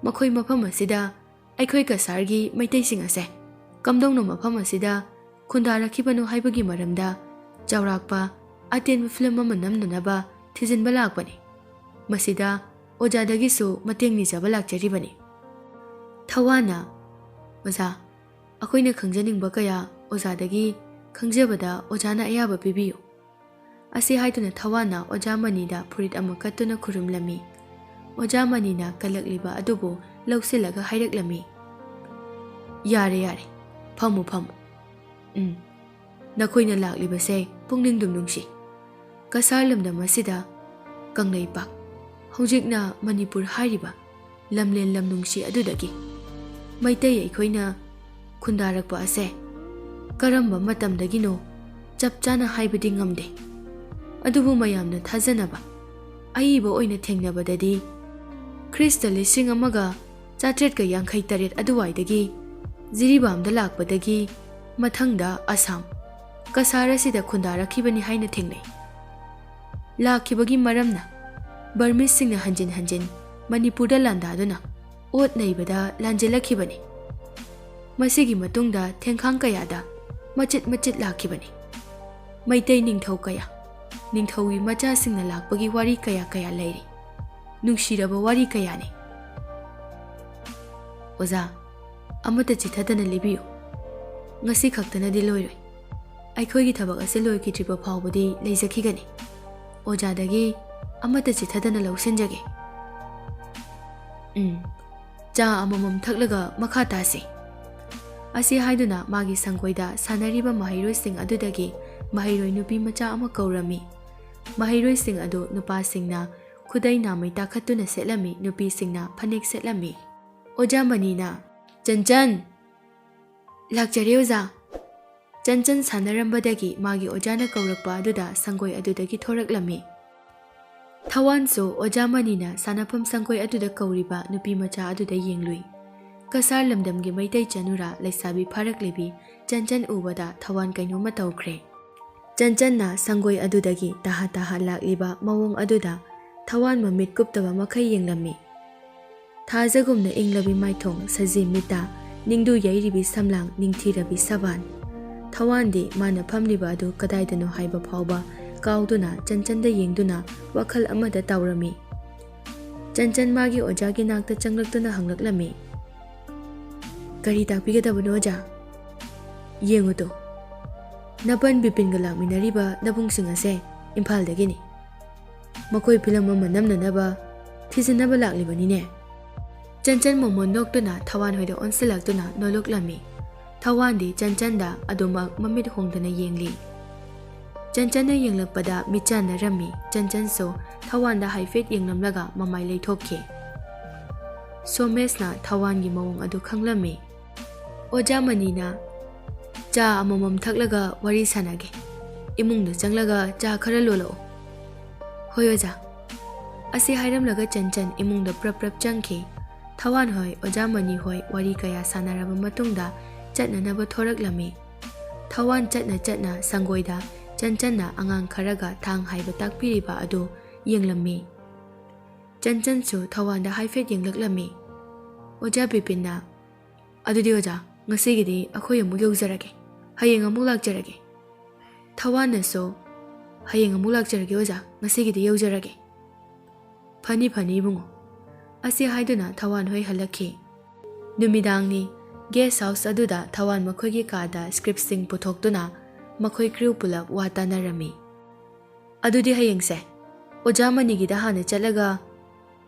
ꯃꯈꯣꯏ ꯃꯐꯝ ꯑꯁꯤꯗ ꯑꯩꯈꯣꯏ ꯀꯁꯥꯔꯒꯤ ꯃꯩꯇꯩꯁꯤꯡ ꯑꯁꯦ ꯀꯝꯗꯧꯅ ꯃꯐꯝ ꯑꯁꯤꯗ ꯈꯨꯟꯗꯥꯔꯛꯈꯤꯕꯅꯣ ꯍꯥꯏꯕꯒꯤ ꯃꯔꯝꯗ ꯆꯥꯎꯔꯥꯛꯄ ꯑꯇꯦꯟꯕ ꯐꯤꯂꯝ ꯑꯃ ꯅꯝꯅꯅꯕ ꯊꯤꯖꯤꯟꯕ ꯂꯥꯛꯄꯅꯤ꯫ ꯃꯁꯤꯗ ꯑꯣꯖꯥꯗꯒꯤꯁꯨ ꯃꯇꯦꯡ ꯅꯤꯖꯕ ꯂꯥꯛꯆꯔꯤꯕꯅꯤ"꯫ ꯊꯋꯥꯟꯅ, "ꯑꯣꯖꯥ, ꯑꯩꯈꯣꯏꯅ ꯈꯪꯖꯅꯤꯡꯕ ꯀꯌꯥ ꯑꯣꯖꯥꯗꯒꯤ ꯈꯪꯖꯕꯗ ꯑꯣꯖꯥꯅ ꯑꯌꯥꯕ ꯄꯤꯕꯤꯌꯨ"꯫ ꯑꯁꯤ ꯍꯥꯏꯗꯨꯅ ꯊꯋꯥꯟꯅ ꯑꯣꯖꯥ ꯃꯅꯤꯗ ꯐꯨꯔꯤꯠ ꯑꯃ ꯀꯠꯇꯨꯅ ꯈꯨꯔꯨꯝꯂꯝꯃꯤ꯫ ꯑꯣꯖꯥ ꯃꯅꯤꯅ ꯀꯜꯂꯛꯂꯤꯕ ꯑꯗꯨꯕꯨ ꯂꯧꯁꯤꯜꯂꯒ ꯍꯥꯏꯔꯛꯂꯝꯃꯤ, "ꯌꯥꯔꯦ, ꯌꯥꯔꯦ, ꯐꯝꯃꯨ, ꯐꯝꯃꯨ꯫ ꯎꯝ, ꯅꯈꯣꯏꯅ ꯂꯥꯛꯂꯤꯕꯁꯦ ꯄꯨꯛꯅꯤꯡꯗꯨꯝ ꯅꯨꯡꯁꯤ꯫ ꯀꯁꯥꯔ ꯂꯝꯗꯝ ꯑꯁꯤꯗ ꯀꯪꯂꯩꯄꯥꯛ, ꯍꯧꯖꯤꯛꯅ ꯃꯅꯤꯄꯨꯔ ꯍꯥꯏꯔꯤꯕ ꯂꯝꯂꯦꯟ ꯂꯝ ꯅꯨꯡꯁꯤ ꯑꯗꯨꯗꯒꯤ ꯃꯩꯇꯩ ꯑꯩꯈꯣꯏꯅ ꯈꯨꯟꯗꯥꯔꯛꯄ ꯑꯁꯦ ꯀꯔꯝꯕ ꯃꯇꯝꯗꯒꯤꯅꯣ ꯆꯞ ꯆꯥꯅ ꯍꯥꯏꯕꯗꯤ ꯉꯝꯗꯦ꯫ ꯑꯗꯨꯕꯨ ꯃꯌꯥꯝꯅ ꯊꯥꯖꯅꯕ ꯑꯏꯕ ꯑꯣꯏꯅ ꯊꯦꯡꯅꯕꯗꯗꯤ ꯈ꯭ꯔꯤꯁꯇ ꯂꯤꯁꯤꯡ ꯑꯃꯒ ꯆꯥꯇ꯭ꯔꯦꯠꯀ ꯌꯥꯡꯈꯩ ꯇꯔꯦꯠ ꯑꯗꯨꯋꯥꯏꯗꯒꯤ ꯖꯤꯔꯤꯕꯥꯝꯗ ꯂꯥꯛꯄꯗꯒꯤ ꯃꯊꯪꯗ ꯑꯁꯥꯝ, ꯀꯁꯥꯔ ꯑꯁꯤꯗ ꯈꯨꯟꯗꯥꯔꯛꯈꯤꯕꯅꯤ ꯍꯥꯏꯅ ꯊꯦꯡꯅꯩ꯫ ꯂꯥꯛꯈꯤꯕꯒꯤ ꯃꯔꯝꯅ ꯕꯔꯃꯤꯁꯁꯤꯡꯅ ꯍꯟꯖꯤꯟ ꯍꯟꯖꯤꯟ ꯃꯅꯤꯄꯨꯔꯗ ꯂꯥꯟꯗꯥꯗꯨꯅ ꯑꯣꯠ ꯅꯩꯕꯗ ꯂꯥꯟꯖꯦꯜꯂꯛꯈꯤꯕꯅꯤ꯫ ꯃꯁꯤꯒꯤ ꯃꯇꯨꯡꯗ ꯊꯦꯡꯈꯥꯡ ꯀꯌꯥꯗ ꯃꯆꯤꯠ ꯃꯆꯤꯠ ꯂꯥꯛꯈꯤꯕꯅꯤ꯫ ꯃꯩꯇꯩ ꯅꯤꯡꯊꯧ ꯀꯌꯥ, ꯅꯤꯡꯊꯧꯒꯤ ꯃꯆꯥꯁꯤꯡꯅ ꯂꯥꯛꯄꯒꯤ ꯋꯥꯔꯤ ꯀꯌꯥ ꯀꯌꯥ ꯂꯩꯔꯤ꯫ ꯅꯨꯡꯁꯤꯔꯕ ꯋꯥꯔꯤ ꯀꯌꯥꯅꯤ"꯫ "ꯑꯣꯖꯥ, ꯑꯃꯠꯇ ꯆꯤꯊꯗꯅ ꯂꯤꯕꯤꯌꯨ꯫ ꯉꯁꯤ ꯈꯛꯇꯅꯗꯤ ꯂꯣꯏꯔꯣꯏ꯫ ꯑꯩꯈꯣꯏꯒꯤ ꯊꯕꯛ ꯑꯁꯤ ꯂꯣꯏꯈꯤꯗ꯭ꯔꯤꯕ ꯐꯥꯎꯕꯗꯤ ꯂꯩꯖꯈꯤꯒꯅꯤ꯫ ꯑꯣꯖꯥꯗꯒꯤ ꯑꯃꯠꯇ ꯆꯤꯊꯗꯅ ꯂꯧꯁꯤꯟꯖꯒꯦ"꯫ "ꯎꯝ, ꯆꯥ ꯑꯃꯃꯝ ꯊꯛꯂꯒ ꯃꯈꯥ ꯇꯥꯁꯤ"꯫ ꯑꯁꯤ ꯍꯥꯏꯗꯨꯅ ꯃꯥꯒꯤ ꯁꯪꯒꯣꯏꯗ ꯁꯥꯟꯅꯔꯤꯕ ꯃꯍꯩꯔꯣꯏꯁꯤꯡ ꯑꯗꯨꯗꯒꯤ ꯃꯍꯩꯔꯣꯏ ꯅꯨꯄꯤ ꯃꯆꯥ ꯑꯃ ꯀꯧꯔꯝꯃꯤ꯫ ꯃꯍꯩꯔꯣꯏꯁꯤꯡ ꯑꯗꯨ ꯅꯨꯄꯥꯁꯤꯡꯅ ꯈꯨꯗꯩ ꯅꯥꯃꯩ ꯇꯥꯈꯠꯇꯨꯅ ꯁꯦꯠꯂꯝꯃꯤ, ꯅꯨꯄꯤꯁꯤꯡꯅ ꯐꯅꯦꯛ ꯁꯦꯠꯂꯝꯃꯤ꯫ ꯑꯣꯖꯥ ꯃꯅꯤꯅ, "ꯆꯟꯆꯟ!" "ꯂꯥꯛꯆꯔꯦ, ꯑꯣꯖꯥ!" ꯆꯟꯆꯟ ꯁꯥꯟꯅꯔꯝꯕꯗꯒꯤ ꯃꯥꯒꯤ ꯑꯣꯖꯥꯅ ꯀꯧꯔꯛꯄ ꯑꯗꯨꯗ ꯁꯪꯒꯣꯏ ꯑꯗꯨꯗꯒꯤ ꯊꯣꯔꯛꯂꯝꯃꯤ꯫ ꯊꯋꯥꯟꯁꯨ ꯑꯣꯖꯥ ꯃꯅꯤꯅ ꯁꯥꯟꯅꯐꯝ ꯁꯪꯒꯣꯏ ꯑꯗꯨꯗ ꯀꯧꯔꯤꯕ ꯅꯨꯄꯤ ꯃꯆꯥ ꯑꯗꯨꯗ ꯌꯦꯡꯂꯨꯏ꯫ ꯀꯁꯥꯔ ꯂꯝꯗꯝꯒꯤ ꯃꯩꯇꯩ ꯆꯅꯨꯔꯥ ꯂꯩꯁꯥꯕꯤ ꯐꯥꯔꯛꯂꯤꯕꯤ ꯆꯟꯆꯟ ꯎꯕꯗ ꯊꯋꯥꯟ ꯀꯩꯅꯣꯝꯃ ꯇꯧꯈ꯭ꯔꯦ꯫ ꯆꯟꯆꯟꯅ ꯁꯪꯒꯣꯏ ꯑꯗꯨꯗꯒꯤ ꯇꯍꯥ ꯇꯍꯥ ꯂꯥꯛꯂꯤꯕ ꯃꯑꯣꯡ ꯑꯗꯨꯗ ꯊꯋꯥꯟ ꯃꯃꯤꯠ ꯀꯨꯞꯇꯕ ꯃꯈꯩ ꯌꯦꯡꯂꯝꯃꯤ꯫ ꯊꯥꯖꯒꯨꯝꯅ ꯏꯪꯂꯕꯤ ꯃꯥꯏꯊꯣꯡ, ꯁꯖꯤ ꯃꯤꯠꯇ, ꯅꯤꯡꯗꯨ ꯌꯩꯔꯤꯕꯤ ꯁꯝꯂꯥꯡ, ꯅꯤꯡꯊꯤꯔꯕꯤ ꯁꯕꯥꯟ꯫ ꯊꯋꯥꯟꯗꯤ ꯃꯥꯅ ꯐꯝꯂꯤꯕ ꯑꯗꯨ ꯀꯗꯥꯏꯗꯅꯣ ꯍꯥꯏꯕ ꯐꯥꯎꯕ ꯀꯥꯎꯗꯨꯅ ꯆꯟꯆꯟꯗ ꯌꯦꯡꯗꯨꯅ ꯋꯥꯈꯜ ꯑꯃꯗ ꯇꯥꯎꯔꯝꯃꯤ꯫ ꯆꯟꯆꯟ ꯃꯥꯒꯤ ꯑꯣꯖꯥꯒꯤ ꯅꯥꯛꯇ ꯆꯪꯂꯛꯇꯨꯅ ꯍꯪꯂꯛꯂꯝꯃꯤ, "ꯀꯔꯤ ꯇꯥꯛꯄꯤꯒꯗꯕꯅꯣ, ꯑꯣꯖꯥ?" "ꯌꯦꯡꯉꯨ ꯇꯨ, ꯅꯄꯟ ꯕꯤꯄꯤꯟꯒ ꯂꯥꯛꯃꯤꯟꯅꯔꯤꯕ ꯅꯕꯨꯡꯁꯤꯡ ꯑꯁꯦ ꯏꯝꯐꯥꯜꯗꯒꯤꯅꯤ꯫ ꯃꯈꯣꯏ ꯐꯤꯂꯝ ꯑꯃ ꯅꯝꯅꯅꯕ ꯊꯤꯖꯤꯟꯅꯕ ꯂꯥꯛꯂꯤꯕꯅꯤꯅꯦ꯫" ꯆꯟꯆꯟ ꯃꯣꯃꯣꯟ ꯅꯣꯛꯇꯨꯅ ꯊꯋꯥꯟ ꯍꯣꯏꯗ ꯑꯣꯟꯁꯤꯜꯂꯛꯇꯨꯅ ꯅꯣꯂꯨꯛꯂꯝꯃꯤ꯫ ꯊꯋꯥꯟꯗꯤ ꯆꯟꯆꯟꯗ ꯑꯗꯨꯃꯛ ꯃꯃꯤꯠ ꯍꯣꯡꯗꯅ ꯌꯦꯡꯂꯤ꯫ ꯆꯟꯆꯟꯅ ꯌꯦꯡꯂꯛꯄꯗ ꯃꯤꯠꯆꯥꯟꯅꯔꯝꯃꯤ꯫ ꯆꯟꯆꯟꯁꯨ ꯊꯋꯥꯟꯗ ꯍꯥꯏꯐꯦꯠ ꯌꯦꯡꯂꯝꯂꯒ ꯃꯃꯥꯏ ꯂꯩꯊꯣꯛꯈꯤ꯫ ꯁꯣꯃꯦꯁꯅ ꯊꯋꯥꯟꯒꯤ ꯃꯑꯣꯡ ꯑꯗꯨ ꯈꯪꯂꯝꯃꯤ꯫ ꯑꯣꯖꯥ ꯃꯅꯤꯅ, "ꯆꯥ ꯑꯃꯃꯝ ꯊꯛꯂꯒ ꯋꯥꯔꯤ ꯁꯥꯟꯅꯒꯦ꯫ ꯏꯃꯨꯡꯗ ꯆꯪꯂꯒ ꯆꯥ ꯈꯔ ꯂꯣꯜꯂꯛꯎ꯫" "ꯍꯣꯏ, ꯑꯣꯖꯥ꯫" ꯑꯁꯤ ꯍꯥꯏꯔꯝꯂꯒ ꯆꯟꯆꯟ ꯏꯃꯨꯡꯗ ꯄ꯭ꯔꯞ ꯄ꯭ꯔꯞ ꯆꯪꯈꯤ꯫ ꯊꯋꯥꯟ ꯍꯣꯏ, ꯑꯣꯖꯥ ꯃꯅꯤ ꯍꯣꯏ ꯋꯥꯔꯤ ꯀꯌꯥ ꯁꯥꯟꯅꯔꯕ ꯃꯇꯨꯡꯗ ꯆꯠꯅꯅꯕ ꯊꯣꯔꯛꯂꯝꯃꯤ꯫ ꯊꯋꯥꯟ ꯆꯠꯅ ꯆꯠꯅ ꯁꯪꯒꯣꯏꯗ ꯆꯟꯆꯟꯅ ꯑꯉꯥꯡ ꯈꯔꯒ ꯊꯥꯡ ꯍꯥꯏꯕ ꯇꯥꯛꯄꯤꯔꯤꯕ ꯑꯗꯨ ꯌꯦꯡꯂꯝꯃꯤ꯫ ꯆꯟꯆꯟꯁꯨ ꯊꯋꯥꯟꯗ ꯍꯥꯏꯐꯦꯠ ꯌꯦꯡꯂꯛꯂꯝꯃꯤ꯫ ꯑꯣꯖꯥ ꯕꯤꯄꯤꯟꯅ, "ꯑꯗꯨꯗꯤ ꯑꯣꯖꯥ, ꯉꯁꯤꯒꯤꯗꯤ ꯑꯩꯈꯣꯏ ꯑꯃꯨꯛ ꯌꯧꯖꯔꯒꯦ꯫ ꯍꯌꯦꯡ ꯑꯃꯨꯛ ꯂꯥꯛꯆꯔꯒꯦ꯫" ꯊꯋꯥꯟꯅꯁꯨ, "ꯍꯌꯦꯡ ꯑꯃꯨꯛ ꯂꯥꯛꯆꯔꯒꯦ ꯑꯣꯖꯥ, ꯉꯁꯤꯒꯤꯗꯤ ꯌꯧꯖꯔꯒꯦ꯫" "ꯐꯅꯤ, ꯐꯅꯤ ꯏꯕꯨꯡꯉꯣ꯫" ꯑꯁꯤ ꯍꯥꯏꯗꯨꯅ ꯊꯋꯥꯟ ꯍꯣꯏ ꯍꯜꯂꯛꯈꯤ꯫ ꯅꯨꯃꯤꯗꯥꯡꯅꯤ꯫ ꯒꯦꯁ ꯍꯥꯎꯁ ꯑꯗꯨꯗ ꯊꯋꯥꯟ ꯃꯈꯣꯏꯒꯤ ꯀꯥꯗ ꯁ꯭ꯀ꯭ꯔꯤꯞꯁꯤꯡ ꯄꯨꯊꯣꯛꯇꯨꯅ ꯃꯈꯣꯏ ꯀ꯭ꯔꯤꯎ ꯄꯨꯂꯞ ꯋꯥ ꯇꯥꯅꯔꯝꯃꯤ꯫ "ꯑꯗꯨꯗꯤ ꯍꯌꯦꯡꯁꯦ ꯑꯣꯖꯥ ꯃꯅꯤꯒꯤꯗ ꯍꯥꯟꯅ ꯆꯠꯂꯒ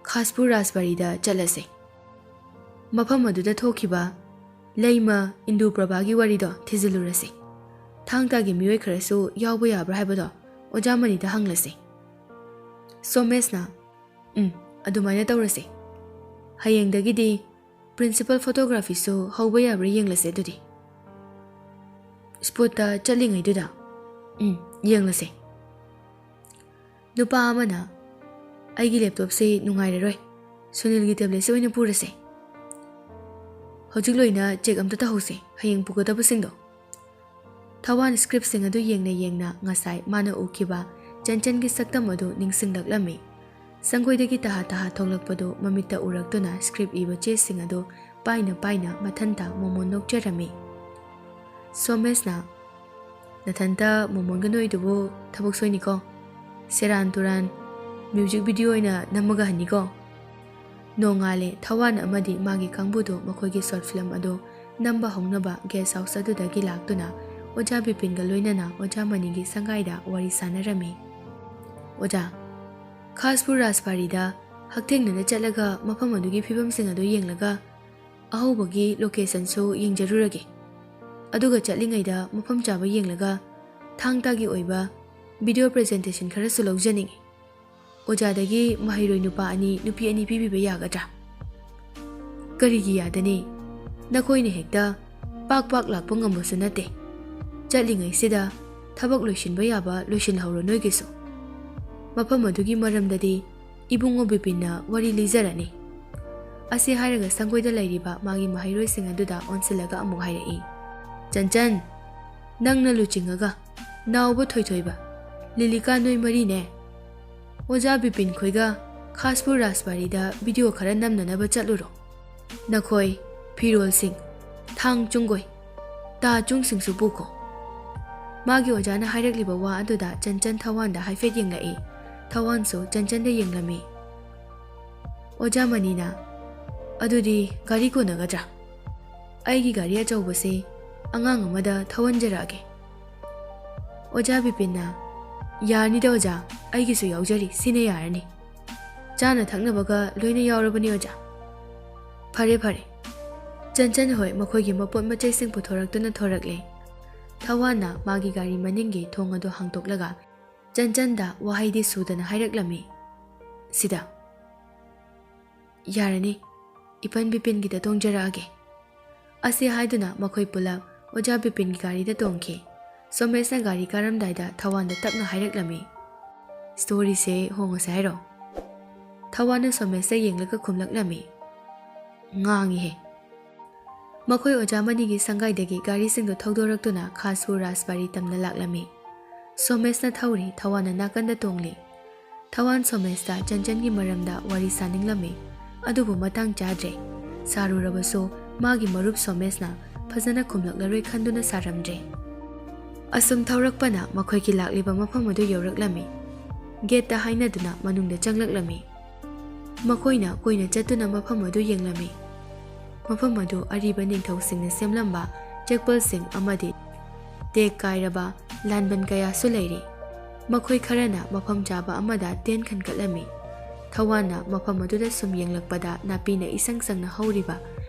ꯈꯥꯁꯄꯨꯔ ꯔꯥꯖꯕꯥꯔꯤꯗ ꯆꯠꯂꯁꯦ꯫ ꯃꯐꯝ ꯑꯗꯨꯗ ꯊꯣꯛꯈꯤꯕ ꯂꯩꯃ ꯏꯟꯗꯨ ꯄ꯭ꯔꯚꯥꯒꯤ ꯋꯥꯔꯤꯗꯣ ꯊꯤꯖꯤꯜꯂꯨꯔꯁꯤ꯫ ꯊꯥꯡ ꯇꯥꯒꯤ ꯃꯤꯑꯣꯏ ꯈꯔꯁꯨ ꯌꯥꯎꯕ ꯌꯥꯕ꯭ꯔꯥ ꯍꯥꯏꯕꯗꯣ ꯑꯣꯖꯥ ꯃꯅꯤꯗ ꯍꯪꯂꯁꯤ꯫" ꯁꯣꯃꯦꯁꯅ, "ꯎꯝ, ꯑꯗꯨꯃꯥꯏꯅ ꯇꯧꯔꯁꯦ꯫ ꯍꯌꯦꯡꯗꯒꯤꯗꯤ principal photographyꯁꯨ ꯍꯧꯕ ꯌꯥꯕ꯭ꯔꯥ ꯌꯦꯡꯂꯁꯦ ꯑꯗꯨꯗꯤ꯫ Spotꯇ ꯆꯠꯂꯤꯉꯩꯗꯨꯗ꯫ ꯎꯝ, ꯌꯦꯡꯂꯁꯦ"꯫ ꯅꯨꯄꯥ ꯑꯃꯅ, "ꯑꯩꯒꯤ laptopꯁꯦ ꯅꯨꯡꯉꯥꯏꯔꯔꯣꯏ, ꯁꯨꯅꯤꯜꯒꯤ tabletꯁꯦ ꯑꯣꯏꯅ ꯄꯨꯔꯁꯦ꯫ ꯍꯧꯖꯤꯛ ꯂꯣꯏꯅ check ꯑꯝꯇ ꯇꯧꯍꯧꯁꯦ, ꯍꯌꯦꯡ ꯄꯨꯒꯗꯕꯁꯤꯡꯗꯣ"꯫ ꯊꯋꯥꯟ scriptꯁꯤꯡ ꯑꯗꯨ ꯌꯦꯡꯅ ꯌꯦꯡꯅ ꯉꯁꯥꯏ ꯃꯥꯅ ꯎꯈꯤꯕ ꯆꯟꯆꯟꯒꯤ ꯁꯛꯇꯝ ꯑꯗꯨ ꯅꯤꯡꯁꯤꯡꯂꯛꯂꯝꯃꯤ꯫ ꯁꯪꯒꯣꯏꯗꯒꯤ ꯇꯍꯥ ꯇꯍꯥ ꯊꯣꯛꯂꯛꯄꯗꯨ ꯃꯃꯤꯠꯇ ꯎꯔꯛꯇꯨꯅ script ꯏꯕ ꯆꯦꯁꯤꯡ ꯑꯗꯨ ꯄꯥꯏꯅ ꯄꯥꯏꯅ ꯃꯊꯟꯇ ꯃꯣꯃꯣꯟ ꯅꯣꯛꯆꯔꯝꯃꯤ꯫ ꯁꯣꯃꯦꯁꯅ, "ꯅꯊꯟꯇ ꯃꯣꯃꯣꯟꯒ ꯅꯣꯏꯗꯨꯕꯨ ꯊꯕꯛ ꯁꯣꯏꯅꯤꯀꯣ꯫ ꯁꯦꯔꯥꯟ ꯇꯨꯔꯥꯟ music video ꯑꯣꯏꯅ ꯅꯝꯃꯒ ꯍꯟꯅꯤꯀꯣ"꯫ ꯅꯣꯡꯉꯥꯜꯂꯦ, ꯊꯋꯥꯟ ꯑꯃꯗꯤ ꯃꯥꯒꯤ ꯀꯥꯡꯕꯨꯗꯨ ꯃꯈꯣꯏꯒꯤ short film ꯑꯗꯨ ꯅꯝꯕ ꯍꯧꯅꯕ guest house ꯑꯗꯨꯗꯒꯤ ꯂꯥꯛꯇꯨꯅ ꯑꯣꯖꯥ ꯕꯤꯄꯤꯟꯒ ꯂꯣꯏꯅꯅ ꯑꯣꯖꯥ ꯃꯅꯤꯒꯤ ꯁꯪꯒꯥꯏꯗ ꯋꯥꯔꯤ ꯁꯥꯟꯅꯔꯝꯃꯤ꯫ "ꯑꯣꯖꯥ, ꯈꯥꯁꯄꯨꯔ ꯔꯥꯖꯕꯥꯔꯤꯗ ꯍꯛꯊꯦꯡꯅꯅ ꯆꯠꯂꯒ ꯃꯐꯝ ꯑꯗꯨꯒꯤ ꯐꯤꯕꯝꯁꯤꯡ ꯑꯗꯨ ꯌꯦꯡꯂꯒ ꯑꯍꯧꯕꯒꯤ locationꯁꯨ ꯌꯦꯡꯖꯔꯨꯔꯒꯦ꯫ ꯑꯗꯨꯒ ꯆꯠꯂꯤꯉꯩꯗ ꯃꯐꯝ ꯆꯥꯕ ꯌꯦꯡꯂꯒ ꯊꯥꯡ ꯇꯥꯒꯤ ꯑꯣꯏꯕ video presentation ꯈꯔꯁꯨ ꯂꯧꯖꯅꯤꯡꯏ꯫ ꯑꯣꯖꯥꯗꯒꯤ ꯃꯍꯩꯔꯣꯏ ꯅꯨꯄꯥ ꯑꯅꯤ, ꯅꯨꯄꯤ ꯑꯅꯤ ꯄꯤꯕꯤꯕ ꯌꯥꯒꯗ꯭ꯔꯥ?" "ꯀꯔꯤꯒꯤ ꯌꯥꯗꯅꯤ? ꯅꯈꯣꯏꯅ ꯍꯦꯛꯇ ꯄꯥꯛ ꯄꯥꯛ ꯂꯥꯛꯄ ꯉꯝꯕꯁꯨ ꯅꯠꯇꯦ꯫ ꯆꯠꯂꯤꯉꯩꯁꯤꯗ ꯊꯕꯛ ꯂꯣꯏꯁꯤꯟꯕ ꯌꯥꯕ ꯂꯣꯏꯁꯤꯜꯍꯧꯔꯣ ꯅꯣꯏꯒꯤꯁꯨ꯫ ꯃꯐꯝ ꯑꯗꯨꯒꯤ ꯃꯔꯝꯗꯗꯤ ꯏꯕꯨꯡꯉꯣ ꯕꯤꯄꯤꯟꯅ ꯋꯥꯔꯤ ꯂꯤꯖꯔꯅꯤ"꯫ ꯑꯁꯤ ꯍꯥꯏꯔꯒ ꯁꯪꯒꯣꯏꯗ ꯂꯩꯔꯤꯕ ꯃꯥꯒꯤ ꯃꯍꯩꯔꯣꯏꯁꯤꯡ ꯑꯗꯨꯗ ꯑꯣꯟꯁꯤꯜꯂꯒ ꯑꯃꯨꯛ ꯍꯥꯏꯔꯛꯏ, "ꯆꯟꯆꯟ, ꯅꯪꯅ ꯂꯨꯆꯤꯡꯉꯒ ꯅꯥꯎꯕ ꯊꯣꯏꯊꯣꯏꯕ, ꯂꯤꯂꯤꯀꯥ, ꯅꯣꯏ ꯃꯔꯤꯅꯦ꯫ ꯑꯣꯖꯥ ꯕꯤꯄꯤꯟ ꯈꯣꯏꯒ ꯈꯥꯁꯄꯨꯔ ꯔꯥꯖꯕꯥꯔꯤꯗ video ꯈꯔ ꯅꯝꯅꯅꯕ ꯆꯠꯂꯨꯔꯣ꯫ ꯅꯈꯣꯏ ꯐꯤꯔꯣꯜꯁꯤꯡ, ꯊꯥꯡ ꯆꯨꯡꯒꯣꯏ, ꯇꯥ ꯆꯨꯡꯁꯤꯡꯁꯨ ꯄꯨꯈꯣ"꯫ ꯃꯥꯒꯤ ꯑꯣꯖꯥꯅ ꯍꯥꯏꯔꯛꯂꯤꯕ ꯋꯥ ꯑꯗꯨꯗ ꯆꯟꯆꯟ ꯊꯋꯥꯟꯗ ꯍꯥꯏꯐꯦꯠ ꯌꯦꯡꯂꯛꯏ꯫ ꯊꯋꯥꯟꯁꯨ ꯆꯟꯆꯟꯗ ꯌꯦꯡꯂꯝꯃꯤ꯫ ꯑꯣꯖꯥ ꯃꯅꯤꯅ, "ꯑꯗꯨꯗꯤ ꯒꯥꯔꯤ ꯀꯣꯟꯅꯒꯗ꯭ꯔꯥ? ꯑꯩꯒꯤ ꯒꯥꯔꯤ ꯑꯆꯧꯕꯁꯤ ꯑꯉꯥꯡ ꯑꯃꯗ ꯊꯧꯍꯟꯖꯔꯛꯑꯒꯦ"꯫ ꯑꯣꯖꯥ ꯕꯤꯄꯤꯟꯅ, "ꯌꯥꯔꯅꯤꯗ ꯑꯣꯖꯥ, ꯑꯩꯒꯤꯁꯨ ꯌꯥꯎꯖꯔꯤ, ꯁꯤꯅ ꯌꯥꯔꯅꯤ꯫ ꯆꯥꯅ ꯊꯛꯅꯕꯒ ꯂꯣꯏꯅ ꯌꯥꯎꯔꯕꯅꯤ ꯑꯣꯖꯥ"꯫ ꯐꯔꯦ ꯐꯔꯦ꯫ ꯆꯟꯆꯟ ꯍꯣꯏ ꯃꯈꯣꯏꯒꯤ ꯃꯄꯣꯠ ꯃꯆꯩꯁꯤꯡ ꯄꯨꯊꯣꯔꯛꯇꯨꯅ ꯊꯣꯔꯛꯂꯦ꯫ ꯊꯋꯥꯟꯅ ꯃꯥꯒꯤ ꯒꯥꯔꯤ ꯃꯅꯤꯡꯒꯤ ꯊꯣꯡ ꯑꯗꯨ ꯍꯥꯡꯗꯣꯛꯂꯒ ꯆꯟꯆꯟꯗ ꯋꯥꯍꯩꯗꯤ ꯁꯨꯗꯅ ꯍꯥꯏꯔꯛꯂꯝꯃꯤ, "ꯁꯤꯗ, "ꯌꯥꯔꯅꯤ, ꯏꯄꯟ ꯕꯤꯄꯤꯟꯒꯤꯗ ꯇꯣꯡꯖꯔꯛꯑꯒꯦ"꯫ ꯑꯁꯤ ꯍꯥꯏꯗꯨꯅ ꯃꯈꯣꯏ ꯄꯨꯂꯞ ꯑꯣꯖꯥ ꯕꯤꯄꯤꯟꯒꯤ ꯒꯥꯔꯤꯗ ꯇꯣꯡꯈꯤ꯫ ꯁꯣꯃꯦꯁꯅ ꯒꯥꯔꯤ ꯀꯥꯔꯝꯗꯥꯏꯗ ꯊꯋꯥꯟꯗ ꯇꯞꯅ ꯍꯥꯏꯔꯛꯂꯝꯃꯤ, "ꯁ꯭ꯇꯣꯔꯤꯁꯦ ꯍꯣꯡꯉꯁꯦ ꯍꯥꯏꯔꯣ?" ꯊꯋꯥꯟꯅ ꯁꯣꯃꯦꯁꯇ ꯌꯦꯡꯂꯒ ꯈꯨꯝꯂꯛꯂꯝꯃꯤ, "ꯉꯥꯡꯉꯤꯍꯦ"꯫ ꯃꯈꯣꯏ ꯑꯣꯖꯥ ꯃꯅꯤꯒꯤ ꯁꯪꯒꯥꯏꯗꯒꯤ ꯒꯥꯔꯤꯁꯤꯡꯗꯨ ꯊꯧꯗꯣꯔꯛꯇꯨꯅ ꯈꯥꯁꯄꯨꯔ ꯔꯥꯖꯕꯥꯔꯤ ꯇꯝꯅ ꯂꯥꯛꯂꯝꯃꯤ꯫ ꯁꯣꯃꯦꯁꯅ ꯊꯧꯔꯤ, ꯊꯋꯥꯟꯅ ꯅꯥꯀꯟꯗ ꯇꯣꯡꯂꯤ꯫ ꯊꯋꯥꯟ ꯁꯣꯃꯦꯁꯇ ꯆꯟꯆꯟꯒꯤ ꯃꯔꯝꯗ ꯋꯥꯔꯤ ꯁꯥꯅꯤꯡꯂꯝꯃꯤ, ꯑꯗꯨꯕꯨ ꯃꯇꯥꯡ ꯆꯥꯗ꯭ꯔꯦ꯫ ꯁꯥꯔꯨꯔꯕꯁꯨ ꯃꯥꯒꯤ ꯃꯔꯨꯞ ꯁꯣꯃꯦꯁꯅ ꯐꯖꯅ ꯈꯨꯝꯂꯛꯂꯔꯣꯏ ꯈꯟꯗꯨꯅ ꯁꯥꯔꯝꯗ꯭ꯔꯦ꯫ ꯑꯁꯨꯝ ꯊꯧꯔꯛꯄꯅ ꯃꯈꯣꯏꯒꯤ ꯂꯥꯛꯂꯤꯕ ꯃꯐꯝ ꯑꯗꯨ ꯌꯧꯔꯛꯂꯝꯃꯤ꯫ ꯒꯦꯠꯇ ꯍꯥꯏꯅꯗꯨꯅ ꯃꯅꯨꯡꯗ ꯆꯪꯂꯛꯂꯝꯃꯤ꯫ ꯃꯈꯣꯏꯅ ꯀꯨꯏꯅ ꯆꯠꯇꯨꯅ ꯃꯐꯝ ꯑꯗꯨ ꯌꯦꯡꯂꯝꯃꯤ꯫ ꯃꯐꯝ ꯑꯗꯨ ꯑꯔꯤꯕ ꯅꯤꯡꯊꯧꯁꯤꯡꯅ ꯁꯦꯝꯂꯝꯕ ꯆꯦꯛꯄꯜꯁꯤꯡ ꯑꯃꯗꯤ ꯇꯦꯛ ꯀꯥꯏꯔꯕ ꯂꯥꯟꯕꯟ ꯀꯌꯥꯁꯨ ꯂꯩꯔꯤ꯫ ꯃꯈꯣꯏ ꯈꯔꯅ ꯃꯐꯝ ꯆꯥꯕ ꯑꯃꯗ ꯇꯦꯟ ꯈꯟꯒꯠꯂꯝꯃꯤ꯫ ꯊꯋꯥꯟꯅ ꯃꯐꯝ ꯑꯗꯨꯗ ꯁꯨꯝ ꯌꯦꯡꯂꯛꯄꯗ ꯅꯥꯄꯤꯅ ꯏꯁꯪ ꯁꯪꯅ ꯍꯧꯔꯤꯕ